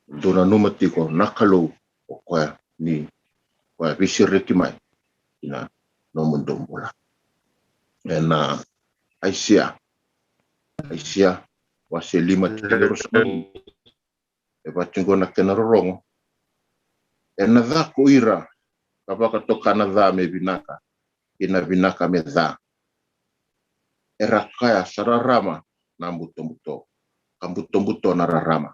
Dou nanuma tiko na Kalou o koya ni, koya veisereki mai ina nomudou bula. ena Aisea. Aisea wase lima, tikina e ruasagavulu. E vaqo na kena rorogo. Ena ca ko ira ka vakatoka na ca me vinaka, kei na vinaka me ca. Era kaya sa rarama na butobuto, ka butobuto na rarama.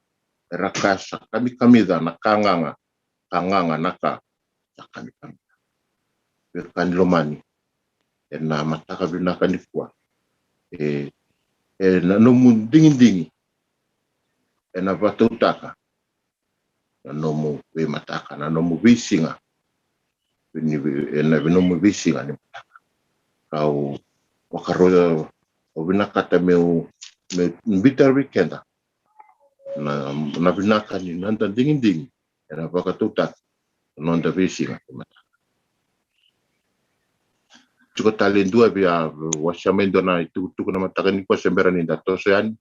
Era kaya sa kamikamica na ka gaga, ka gaga na ka sa kamikamica. Veiwekani lomani, ena mataka vinaka nikua, e, ena nomu digidigi ena vakatautaka na nomu veimataka, na nomu veisiga, ni vei-, ena nomu veisiga ni mataka. Kau vakarau, au vinakata meu, meu biuta vei keda na, na vinaka ni noda digidigi ena vakatautaka na noda veisiga ni mataka. Tiko tale e dua via wasea mai e dua na itukutuku na mataka nikua se bera ni da toso yani.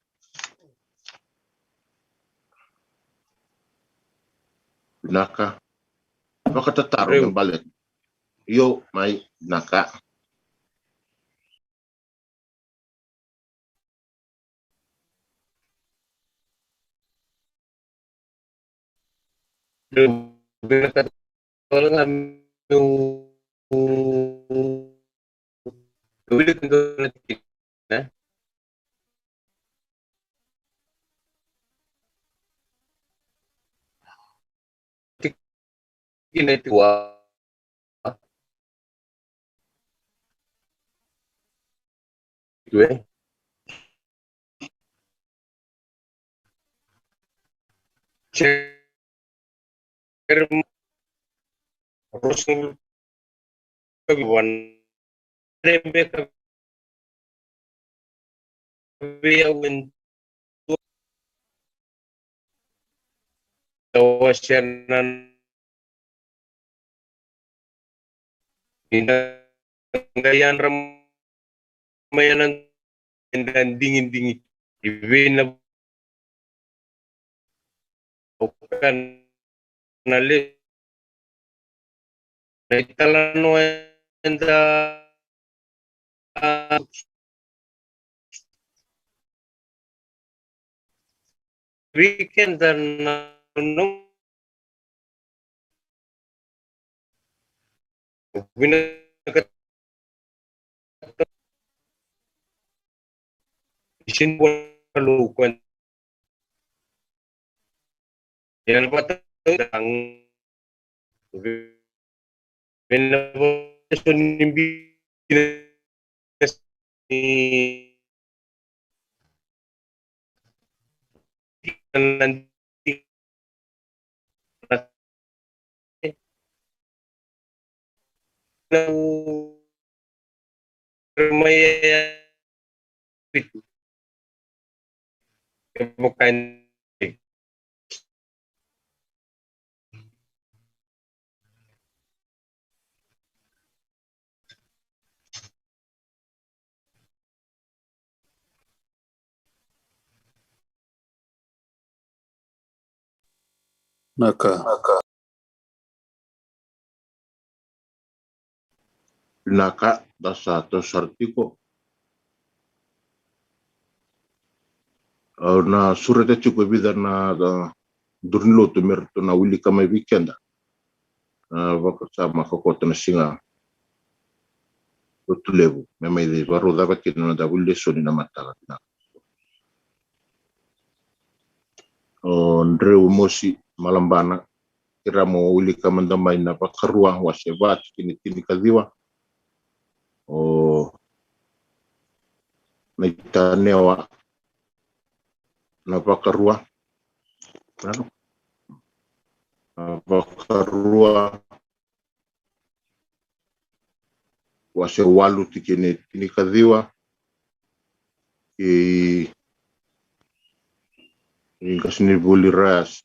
Vinaka. Vakatataro me baleta. Io, mai, vinaka. Tikina e dua. Dua. Jeremaia ruasagavulu ka vitu. Rebeka vei au e dua. Au a sega ni da qai yadra mai ena, eda digidigi i vei na Au kaya na lesu na italanoa eda vei keda na nomu vinakata. Sini vua na Kalou ko ena vata vei na vata so ni bina ni Vinaka. Vinaka, da sa toso sara tiko. Au na sureta tiko e vica na, na duru ni lotu me ratou na wilika mai vei keda. Na vakasama ka koto na siga Lotulevu me mai vakarau cava kina na noda vuli lesoni na mataka vinaka. O Dreu Mosi Malabana, kerea mo wilika mada mai na Vakarua wase va tikina e tinikaciwa. O Naitanewa na Vakarua. Na Vakarua wase walu tikina e tinikaciwa. Kei, kei qasenivuli Rayas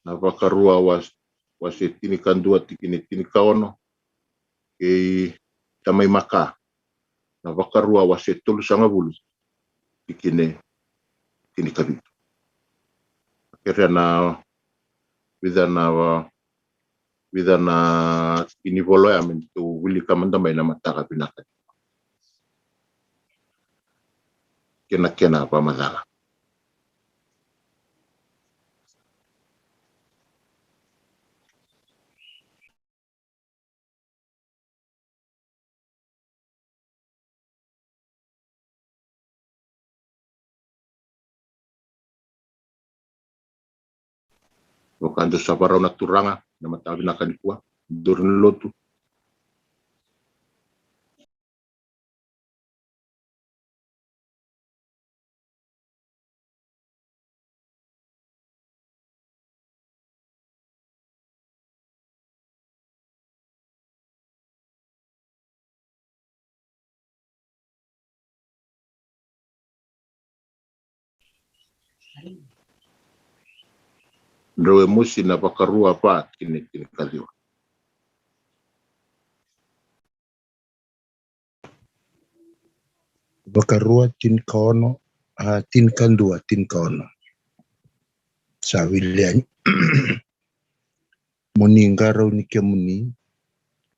na Vakarua was-, wase tinikadua tikina e tinikaono. Kei Tamai Maka na Vakarua wase tolusagavulu tikina e tinikavitu. Kerea na vica na, vica na tikinivola oya me datou wilika mada mai na mataka vinaka. kei na kena vakamacala. Vaka dou sa varau na turaga na mataka vinaka nikua, dou ni lotu. Drau e mosi na Vakarua va, tini, tinikaciwa. Vakarua tinikaono, a, tinikadua, tinikaono. Sa wili yani. Mo ni qarauni kemuni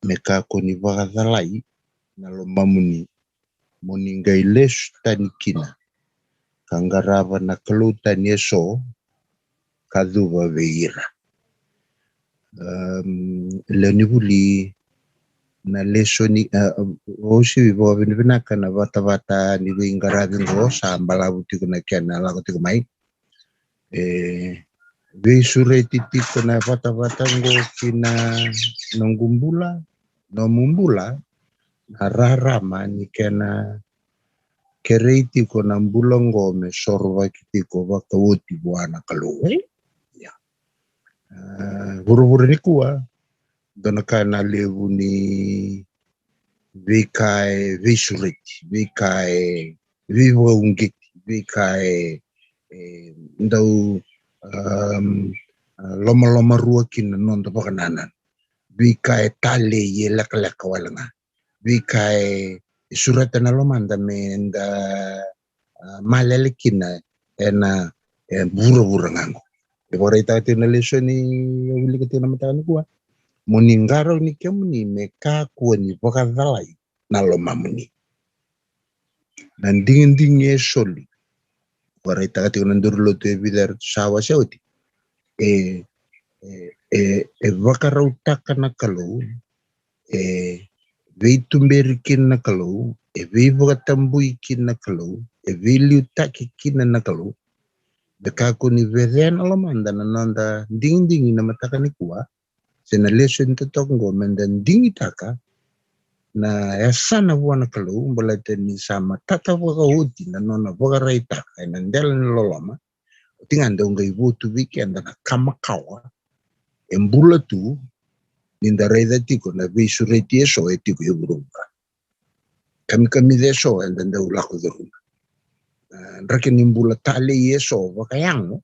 me kakua ni vakacalai na lomamuni, mo ni qai lesu tani kina ka qarava na kalou tani eso ka cuva vei ira. Am, lewe ni vuli, na lesoni, a, a, au sa vakavinavinaka na vatavata ni veiqaravi qo, sa balavu tiko na kena lako tiko mai. E veisureti tiko na vatavata qo ki na noqu bula, nomu bula, na rarama ni kena kerei tiko na bula qo me sorovaki tiko vakaoti vua na Kalou. Ia. A, vuravura nikua, dua na ka na levu ni veika e veisureti, veika e veivakauqeti, veika e, e dau, am, a, lomalomarua kina na noda vakanananu, veika e talei, e lekaleka wale ga, veika e, e sureta na lomada me da, a, malele kina ena, e, vuravura ga qo. E vakaraitaka tiko na lesoni e wilika tiko na mataka nikua. Mo ni qarauni kemuni me kakua ni vakacalai na lomamuni. Na digidigi e soli. Vakaraitaka tiko na duru lotu e vica eratou sa wasea oti. E, e, e, e vakarautaka na Kalou, e veituberi kina na Kalou, e veivakatabui kina na Kalou, e veiliutaki kina na Kalou. Me kakua ni vecea na lomada na noda digidigi na mataka nikua, se na lesoni totoka qo, me da digitaka na yasana vua na Kalou, baleta ni sa matata vakaoti na nona vakaraitaka ena dela ni loloma. Oti ga dau qai votu vei keda na ka makawa e bula tu, ni da raica tiko na veisureti eso e tiko e vuravura. Kamikamica eso eda dau lako curuma. A, draki ni bula talei eso vakayago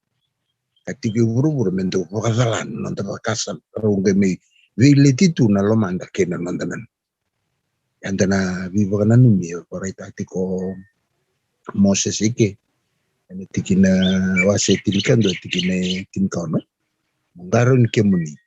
ka tiko e vuravura me dau vakacala na noda vakasama, rau qai mai veileti tu na lomada kei na noda nanuma. Eda na veivakananumi e vakaraitaka tiko o Mosese i ke ena tikina, wase tinikadua, tikina e tinikaono. Mo qarauni kemuni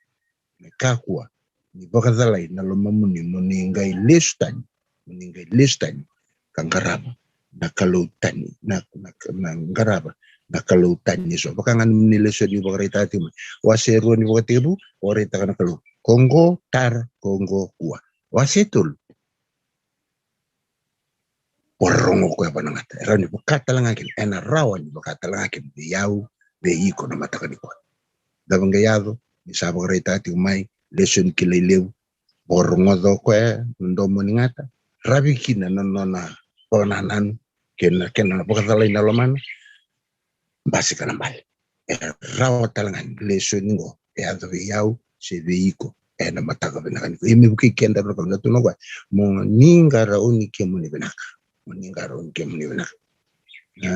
me kakua ni vakacalai na lomamuni, mo ni qai lesu tani, mo ni qai lesu tani ka qarava na kalou tani, na, na, na qarava na kalou tani eso. Vaka ga ni lesoni vakaraitaka tiko mai, wase rua ni Vakatekivu, vakaraitaka na Kalou: ko qo tara, ko qo kua. Wase tolu, o rorogo koya vua na gata. E rawa ni vaka tale ga kina, ena rawa ni vaka tale ga kina vei au, vei iko na mataka nikua. Cava qai yaco? Ni sa vakaraitaka tiko mai lesoni kilai levu, o rogoca o koya na domo ni gata, ravi kina na nona vakanananu kei na kena vakacalai na lomana, basika na bale. E rawa tale ga ni lesoni qo e yaco vei au se vei iko ena mataka vinaka nikua. Ia me vukei keda na Kalou, na tukuna o koya: mo ni qarauni kemuni vinaka. Mo ni qarauni kemuni vinaka. E,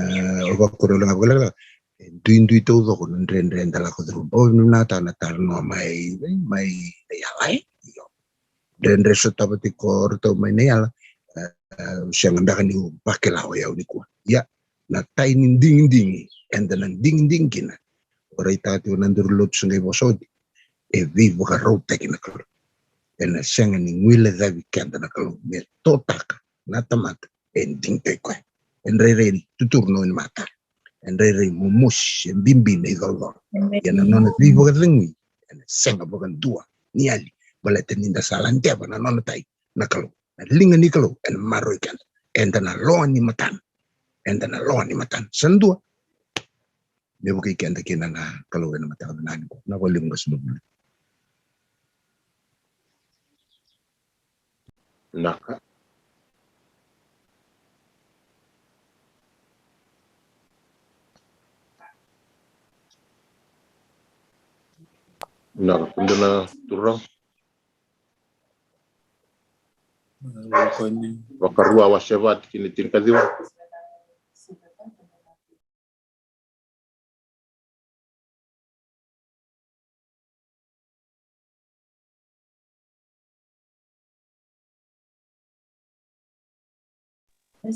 o vakuria ga vakalekaleka, e duidui taucoko na dredre eda lako curuma. Au vakavinavinakataka na talanoa mai, mai, mai Naiala, e? Io. Dredre sotava tiko o ratou mai Naiala, e, e, sega beka niu vakila o yau nikua. Ia, na tai ni digidigi eda na digidigi kina. Vakaraitaka tiko na duru lotu sa qai vosa oti, e veivakarautaki na Kalou. Ena sega ni guilecavi keda na Kalou me totaka na tamata e digitaki koya. e rairai tuturu na wainimata. E rairai momosi, e bibi na icolacola. Ia na nona veivakacegui ena sega vakadua ni yali, baleta ni da sa ladeva na nona tai na Kalou. Na liga ni Kalou ena maroroi keda. Eda na loa ni matana. Eda na loa ni matana. Sa dua me vukei keda kina na Kalou ena mataka vinaka nikua. Na valiu ga sa dua vuli. Naka. Naka, keda na turaga. Vakarua wase va tikina tinikaciwa.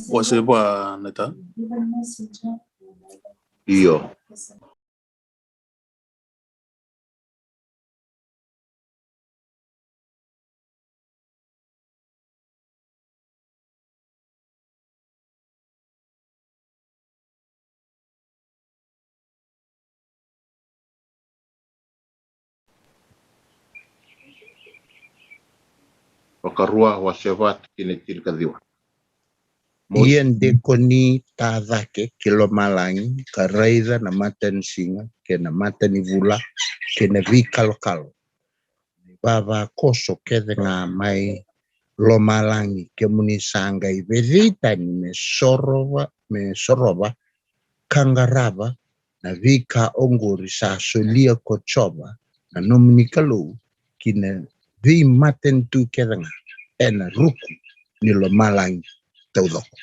Wase va, Neta. Io. Vakarua wase va tikina tinikaciwa. Ia de ko ni ta cake ki lomalagi ka raica na matanisiga kei na matanivula kei na veikalokalo, na ivavakoso kece ga mai lomalagi, kemuni sa qai vecei tani me sorova, me sorova ka qarava na veika oqori sa solia ko Jiova na nomuni Kalou ki na veimatanitu kece ga ena ruku ni lomalagi taucoko.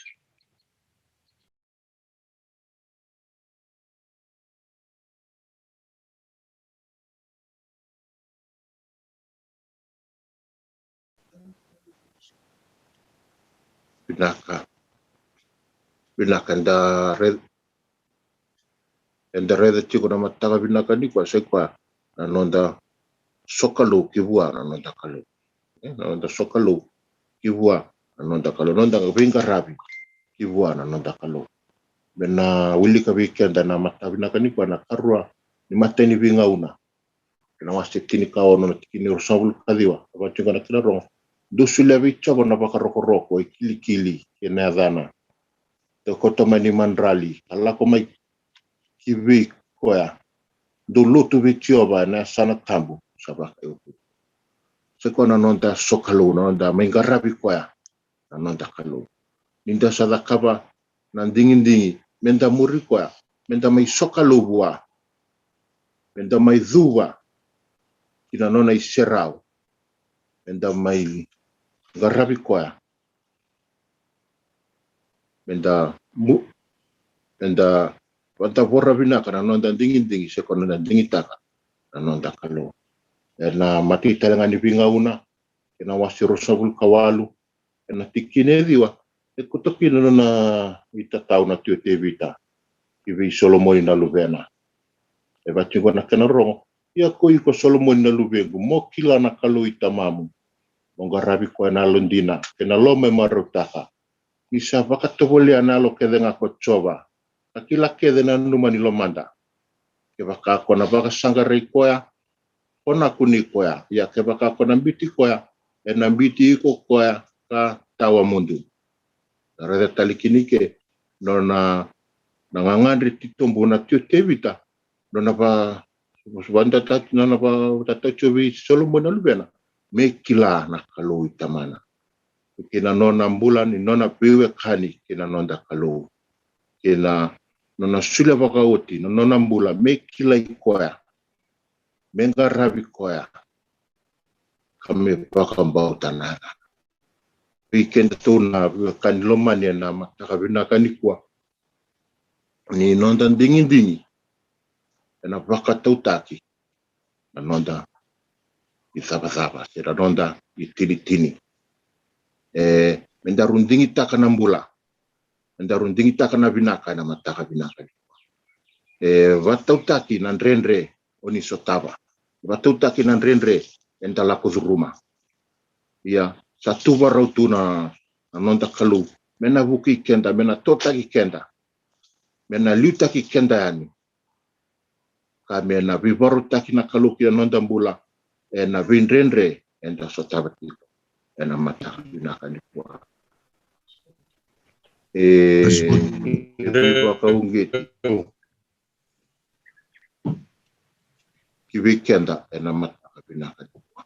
Vinaka. Vinaka, eda raica, eda raica tiko na mataka vinaka nikua, sa i koya na noda sokalou ki vua na noda Kalou. E, na noda sokalou ki vua na noda Kalou, noda veiqaravi ki vua na noda Kalou. Me na wilika vei keda na mataka vinaka nikua na karua ni matai ni Veigauna, ena wase tinikaono, na tikina e ruasagavulu ka ciwa, e vaka tiko na kena rogo: Dou solia vei Jiova na vakarokoroko, e kilikili kei na yacana. Dou kauta mai na imadrali ka lako mai ki vei koya. Dou lotu vei Jiova ena yasana tabu sa vakaiukuuku. Sa i koya na noda sokalou, na noda mai qaravi koya na noda Kalou. Ni da sa cakava na digidigi me da muri koya, me da mai sokalou vua, me da mai cuva ki na nona iserau, me da mai qaravi koya, me da mu, me da vakadavora vinaka na noda digidigi, se ko na noda digitaka na noda Kalou. Ena matai tale ga ni Veigauna, ena wase ruasagavulu ka walu, ena tikina e ciwa, e koto kina na nona itatau na tui o Tevita ki vei Solomoni na luvena. E vaka tiko na kena rogo: Ia ko iko Solomoni na luvequ, mo kila na Kalou i tamamu, mo qaravi koya ena yalodina kei na loma e marautaka. Ni sa vakatovolea na yalo kece ga ko Jiova, ka kila kece na nanuma ni lomada. Kevaka ko na vakasaqarai koya, ko na kunei koya. Ia kevaka ko na biuti koya, ena biuti iko koya ka tawa mudu. Na raica tale kina i ke nona, na gagadre titobu na tui o Tevita, nona va, va, nona vatatau tiko vei Solomoni na luvena me kila na Kalou i tamana, kei na nona bula ni nona veiwekani kei na noda Kalou, kei na nona solia vakaoti na nona bula me kilai koya, me qaravi koya, ka me vakabauta na yacana. Vei kedatou na veiwekani lomani ena mataka vinaka nikua, ni noda digidigi ena vakatautaki na noda icavacava se na noda itinitini. E, me daru digitaka na bula, me daru digitaka na vinaka ena mataka vinaka nikua. E vakatautaki na dredre o ni sotava, e vakatautaki na dredre eda lako curuma. Ia sa tu vakarau tu na, na noda Kalou me na vukei keda, me na totaki keda, me na liutaki keda yani, ka me na veivarautaki na Kalou ki na noda bula ena veidredre eda sotava tiko ena mataka vinaka nikua. E, e veivakauqeti ki vei keda ena mataka vinaka nikua.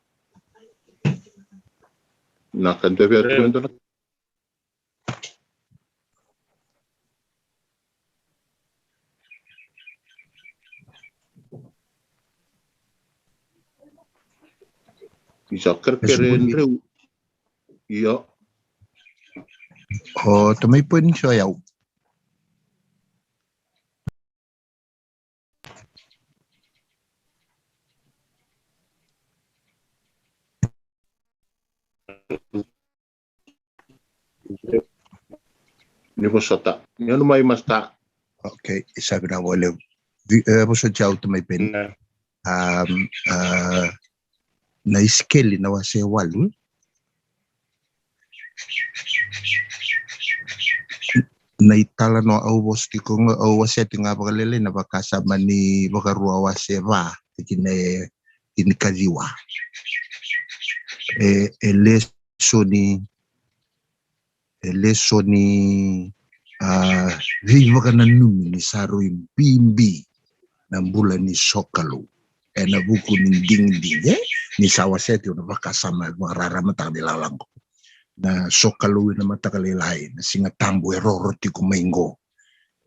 Na ka dua vei ira tu e dua na Isa kerekere dreu. Io. O tamai Peni, so yau. Ni vosota. Ni anu mai, Masta. Okay, isa vinaka vakalevu. Vi-, e, vosoti au tamai Peni. Na. Um, a, na Isikeli na wase walu. Na italanoa au vosa tiko ga, au wasea tiko ga vakalailai na vakasama ni Vakarua wase va, tikina e tinikaciwa. E, e lesoni, e lesoni, a, veivakananumi ni sa rui bibi na bula ni sokalou ena vuku ni digidigi, e? Ni sa wasea tiko na vakasama e vakararamataka ni lalago. Na sokalou ena mataka lailai, na Siga Tabu e roro tiko mai qo.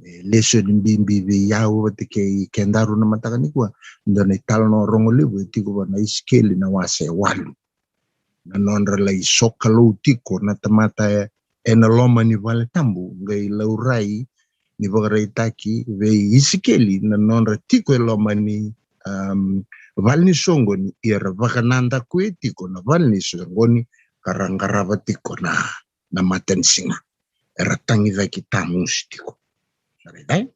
E lesoni bibi vei au vata kei kedaru na mataka nikua, dua na italanoa rogo levu e tiko va na Isikeli na wase walu. Na nodra lai sokalou tiko na tamata e, ena loma ni vale tabu, qai laurai ni vakaraitaki vei Isikeli na nodra tiko e loma ni, um, vale ni soqoni, ia ra vakanadakuya tiko na vale ni soqoni, ka ra qarava tiko na, na matanisiga. Era tagicaki tamusi tiko. Sa raica, e?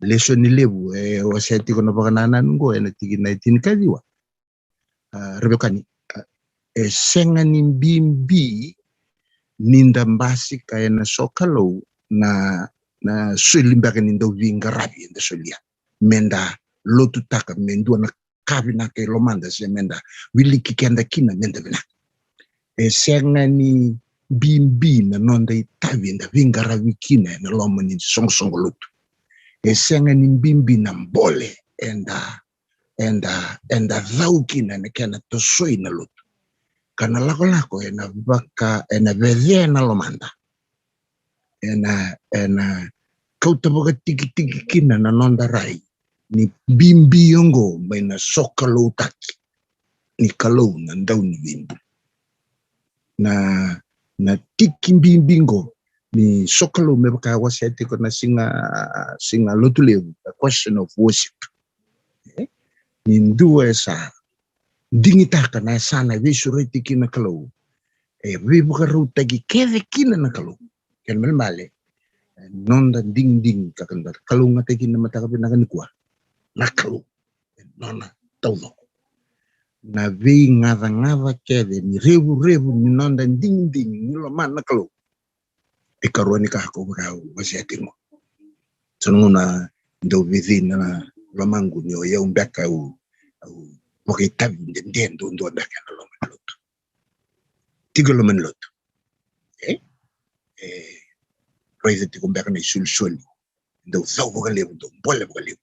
Lesoni levu e wasea tiko na vakanananu qo ena tikina e tinikaciwa. A, ra veiwekani, a, e sega ni bibi ni da basika ena sokalou na, na soli beka ni dau veiqaravi eda solia. Me da lotutaka, me dua na ka vinaka e lomada, se me da wiliki keda kina me da vinaka. E sega ni bibi na noda itavi eda veiqaravi kina ena loma ni soqosoqo lotu. E sega ni bibi na bole eda eda, eda cau kina ena kena tosoi na lotu. Ka na lakolako ena vaka, ena vecea na lomada. Ena, ena kauta vakatikitiki kina na noda rai ni bibi oqo mai na sokaloutaki ni Kalou na Dauniveibuli. Na, na tiki bibi qo ni sokalou, me vaka e wasea tiko na siga, siga Lotulevu, the question of worship. E? Ni dua e sa digitaka na yasana e veisureti kina na Kalou, e veivakarautaki kece kina na Kalou. Kena ibalebale, e noda digidigi ka, ka da kalougata kina na mataka vinaka nikua, na Kalou e nona taucoko. Na veigacagaca kece ni revurevu ni noda digidigi ni lomana na Kalou, e karua ni ka ko vaka au wasea tiko. So na gauna dau vecei na lomaqu ni o yau beka au, au vakaitavi dede duadua beka ena loma ni lotu. Tiko e loma ni lotu. E? E raica tiko beka na isolisoli. Dau cau vakalevu, dau bole vakalevu.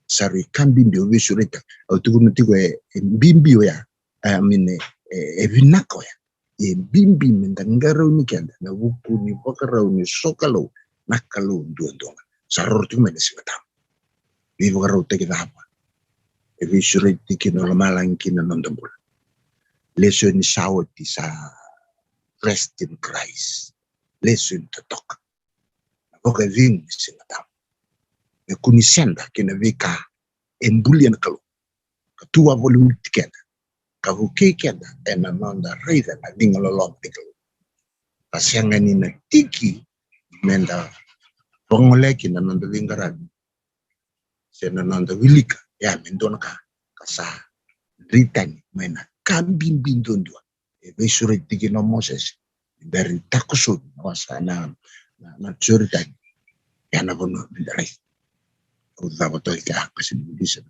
Sa rui ka bibi au veisureta. Au tukuna tiko e, e bibi oya. I mean, e, e, e vinaka oya. E bibi me da qarauni keda ena vuku ni vakarau ni sokalou na Kalou duadua ga. Sa roro tiko mai na Siga Tabu. Veivakarautaki cava e veisureti kina o lomalagi kina na noda bula? Lesoni sa oti sa rest in Christ. Lesoni totoka. Na vakacegu ni Siga Tabu. Me kua ni sega kina veika e bulia na Kalou. Ka tu wavoliti keda. Ka vukei keda ena noda raica na liga loloma ni Kalou. Ka sega ni na tiki me da vagolea kina na noda veiqaravi se na noda wilika, ia me dua na ka ka sa dri tani mai na ka bibi duadua e veisureti kina o Mosese. ni bera ni takosovi na wasa na, na, na Joritani. Ia na vanua me da raica. Au cava toka i kea, ka sega ni visa.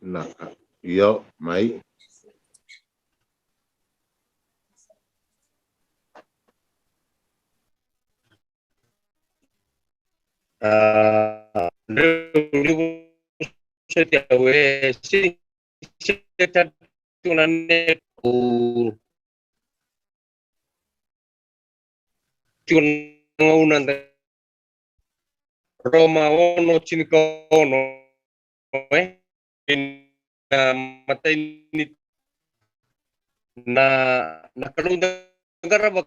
Vinaka. Io, mai. A, dreu ni vosoti au e se, se tatu na ne, o, tiko na gauna da Roma ono tinikaono, e? Na matai ni, na, na Kalou da qarava,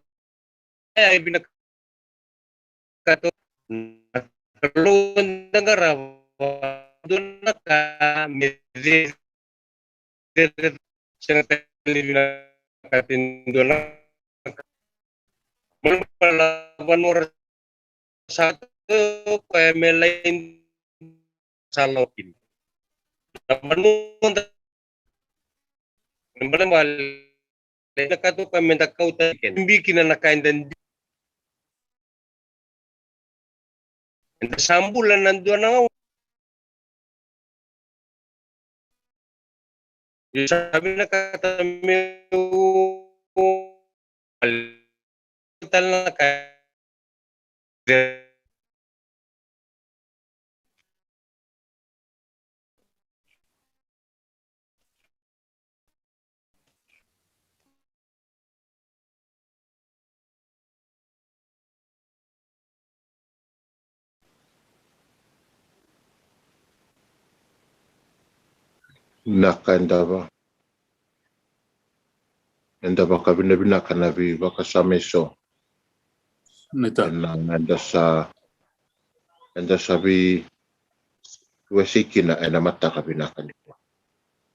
e, e vinakata, na Kalou da qarava, dua na ka me cecere, sega tale ni vinakati dua na ka. Mai na vanua ra sa tu koya me lai sa lawa kina. Na vanua da, na vanua da, na ka tu koya me da kauta kina. Bikina na ka eda Eda sa bula na dua na gauna. Io, sa vinakata meu tale na ka. Vinaka, eda va, eda vakavinavinaka na veivakasama eso. Ena, eda sa, eda sa veiwasei kina ena mataka vinaka nikua.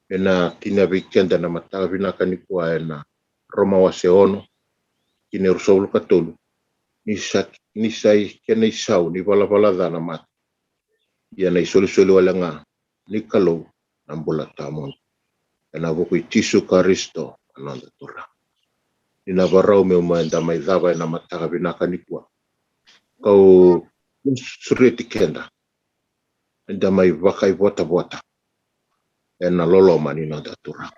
Ena tinia vei keda na mataka vinaka nikua ena Roma wase ono, tikina e ruasagavulu ka tolu. Ni sa, ni sa i kena isau ni valavala ca na mate, ia na isolisoli wale ga ni Kalou na bula tawamudu ena vuku i Jisu Karisito na noda Turaga. Ni na varau meu mai, eda mai cava ena mataka vinaka nikua. Kau sureti keda, eda mai vakaivotavota ena loloma ni noda Turaga.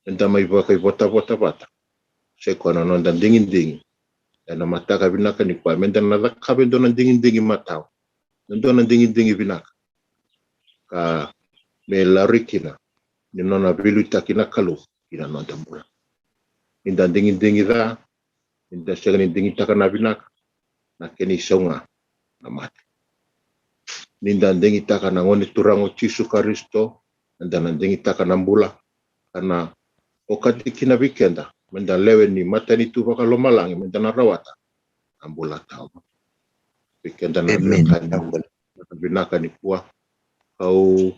Eda mai vakaivotavota vata, se koya na noda digidigi ena mataka vinaka nikua, meda na cakava e dua na digidigi matawa, e dua na digidigi vinaka, ka me laurai kina ni nona veiliutaki na Kalou ki na noda bula. Ni da digidigi ca, ni da sega ni digitaka na vinaka, na kena isau ga na mate. Ni da digitaka na Gone Turaga o Jisu Karisito, eda na digitaka na bula, ka na okati kina vei keda meda lewe ni matanitu vakalomalagi, meda na rawata na bula tawa. Vei keda na, emeni, veiwekani, vinaka nikua, kau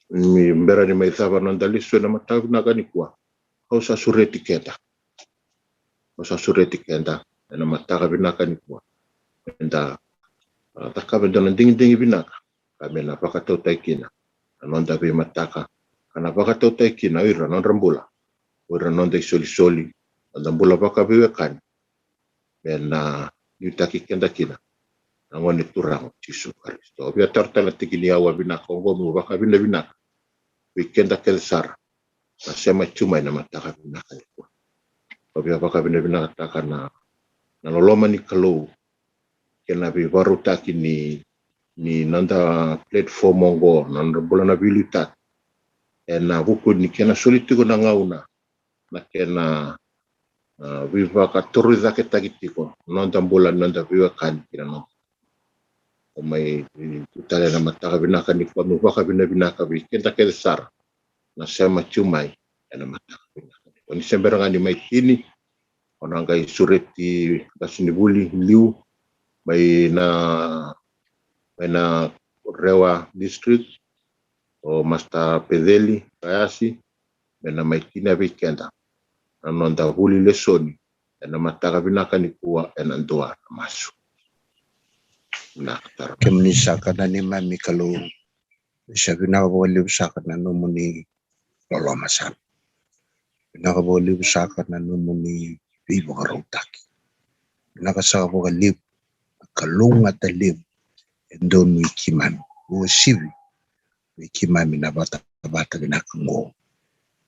ni bera ni mai cava na noda lesoni ena mataka vinaka nikua, kau sa sureti keda. Kau sa sureti keda ena mataka vinaka nikua, eda, a, cakava e dua na digidigi vinaka, ka me na vakatautai kina na noda veimataka, ka na vakatautai kina o ira na nodra bula, o ira na noda isolisoli, noda bula vakaveiwekani, me na liutaki keda kina na Gone Turaga o Jisu Karisito. Au via taura tale na tiki ni aua vinaka oqo meu vakavinavinaka vei keda kece sara na sema tu mai na mataka vinaka nikua. Au via vakavinavinakataka na, na loloma ni Kalou, kei na veivakarautaki ni, ni noda platform oqo, na nodra bula na veiliutaki, ena vuku ni kena soli tiko na gauna na kena, a, veivakatorocaketaki tiko na noda bula, na noda veiwekani kina noda. Au mai tu tale ena mataka vinaka nikua meu vakavinavinaka vei keda kece sara na sema tu mai ena mataka vinaka nikua. Ni se bera ga ni mai tini, au na qai sureti qasenivuli liu mai na, mai na Rewa District, o Master Peceli Kayasi, me na mai tinia vei keda na noda vuli lesoni ena mataka vinaka nikua ena dua na masu. Vinaka, tara. Kemuni saka na neimami Kalou. Sa vinaka vakalevu saka na nomuni loloma saka. Vinaka vakalevu saka na nomuni veivakarautaki. Vinaka saka vakalevu na kalougata levu e donui keimami, uasivi vei keimami na vatavata vinaka oqo.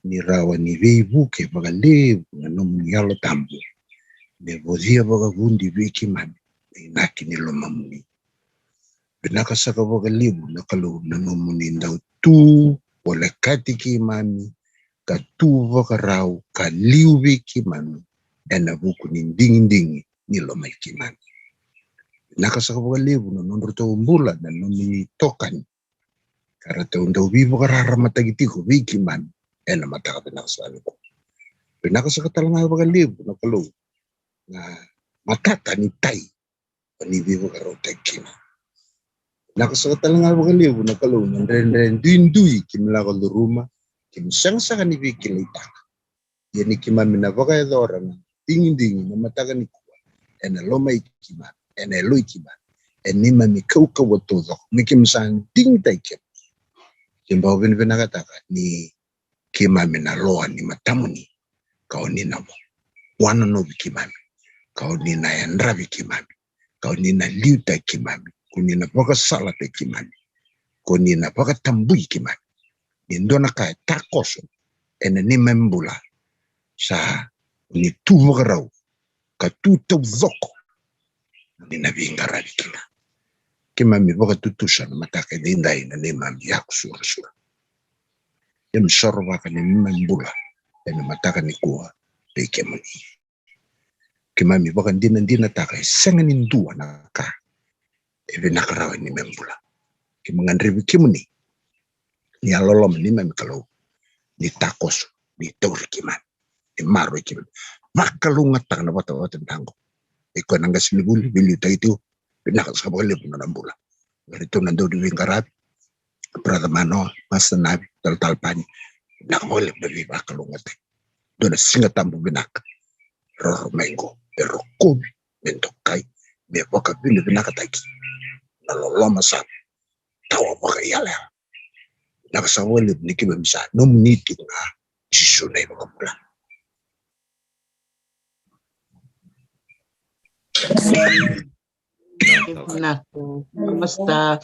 Ni rawa ni veivuke vakalevu na nomuni Yalo Tabu me vocia vakavudi vei keimami na inaki ni lomamuni. Vinaka saka vakalevu na Kalou na nomuni dau tu volekati keimami, ka tu vakarau, ka liu vei keimami ena vuku ni digidigi ni loma i keimami. Vinaka saka vakalevu na nodratou bula na nomuni tokani, ka ratou dau veivakararamataki tiko vei keimami ena mataka vinaka saka nikua. Vinaka saka tale ga vakalevu na Kalou na mataka ni tai o ni veivakarautaki kina. Vinaka saka tale ga vakalevu na Kalou na dredre duidui keimami lako curuma, keimami sega saka ni veikilaitaka. Ia ni keimami na vakayacora na digidigi na mataka nikua ena loma i keimami, ena yalo i keimami, ena neimami kaukauwa taucoko me keimami sa digitaki kemuni. Keimami vakavinavinakataka ni keimami na loa ni matamuni, ka o ni na wanonovi keimami, ka o ni na yadravi keimami, ka o ni na liutaki keimami, ka o ni na vakasalataki keimami, ka o ni na vakatabui keimami. Ni dua na ka e takoso ena neimami bula, sa o ni tu vakarau ka tu taucoko, o ni na veiqaravi kina. Keimami vakatutusa na mataka edaidai na neimami yaku surasura. Keimami sorovaka na neimami bula ena mataka nikua vei kemuni. Keimami vakadinadinataka e sega ni dua na ka e vinaka rawa ni me bula. Keimami gadrevi kemuni ni yalololoma, neimami Kalou, ni takoso, ni tauri keimami, ni maroroi keimami. Vakalougatataka na vatavata vinaka oqo. Vei koya na qasenivuli veiliutaki tiko, vinaka saka vakalevu na nona bula. Qaravi tu na dau ni veiqaravi, Brother Manoa, Master Navi, Talatala Pani, vinaka vakalevu na veivakalougatataki. Dua na Siga Tabu vinaka roro mai qo, me rokovi, me dokai, me vakavinavinakataki na loloma saka, tawa vakaiyalayala. Vinaka saka vakalevu ni keimami sa nomuni tiko ga, Jisu na iVakabula. Vinaka, Master.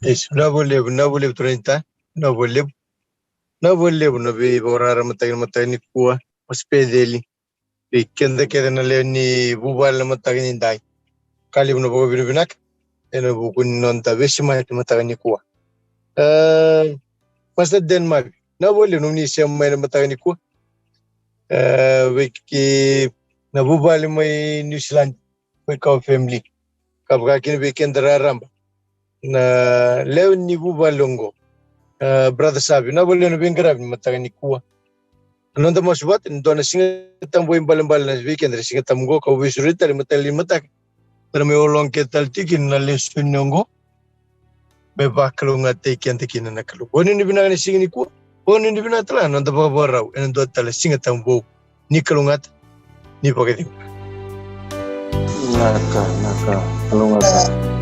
Yes, vinaka vakalevu, vinaka vakalevu turaga Ita, vinaka vakalevu. Vinaka vakalevu na veivakararamataki na mataka nikua, Master Peceli. Vei keda kece na lewe ni vuvale na mataka nidai, ka levu na vakavinavinaka ena vuku ni noda veisemati mataka nikua. E, Master Dan Mavi, vinaka vakalevu nomuni sema mai na mataka nikua. E, vei kei na vuvale mai New Zealand, vei kau family, ka vaka kina vei keda raraba na lewe ni vuvale oqo. E, Brother Savi, vinaka vakalevu na veiqaravi ni mataka nikua. Na noda masu vata ni dua na Siga Tabu vakaibalebale na vei keda na Siga Tabu oqo, ka veisureti tale mataka ni mataka. Tara mai ologa kece tale tiko kina na lesoni oqo. Me vakalougatataki keda kina na Kalou. Vakanuinui vinaka na siga nikua. Vakanuinui vinaka tale ga na noda vakavakarau ena dua tale Siga Tabu vou. Ni kalougata, ni vakacegu. Naka, naka, kalougata.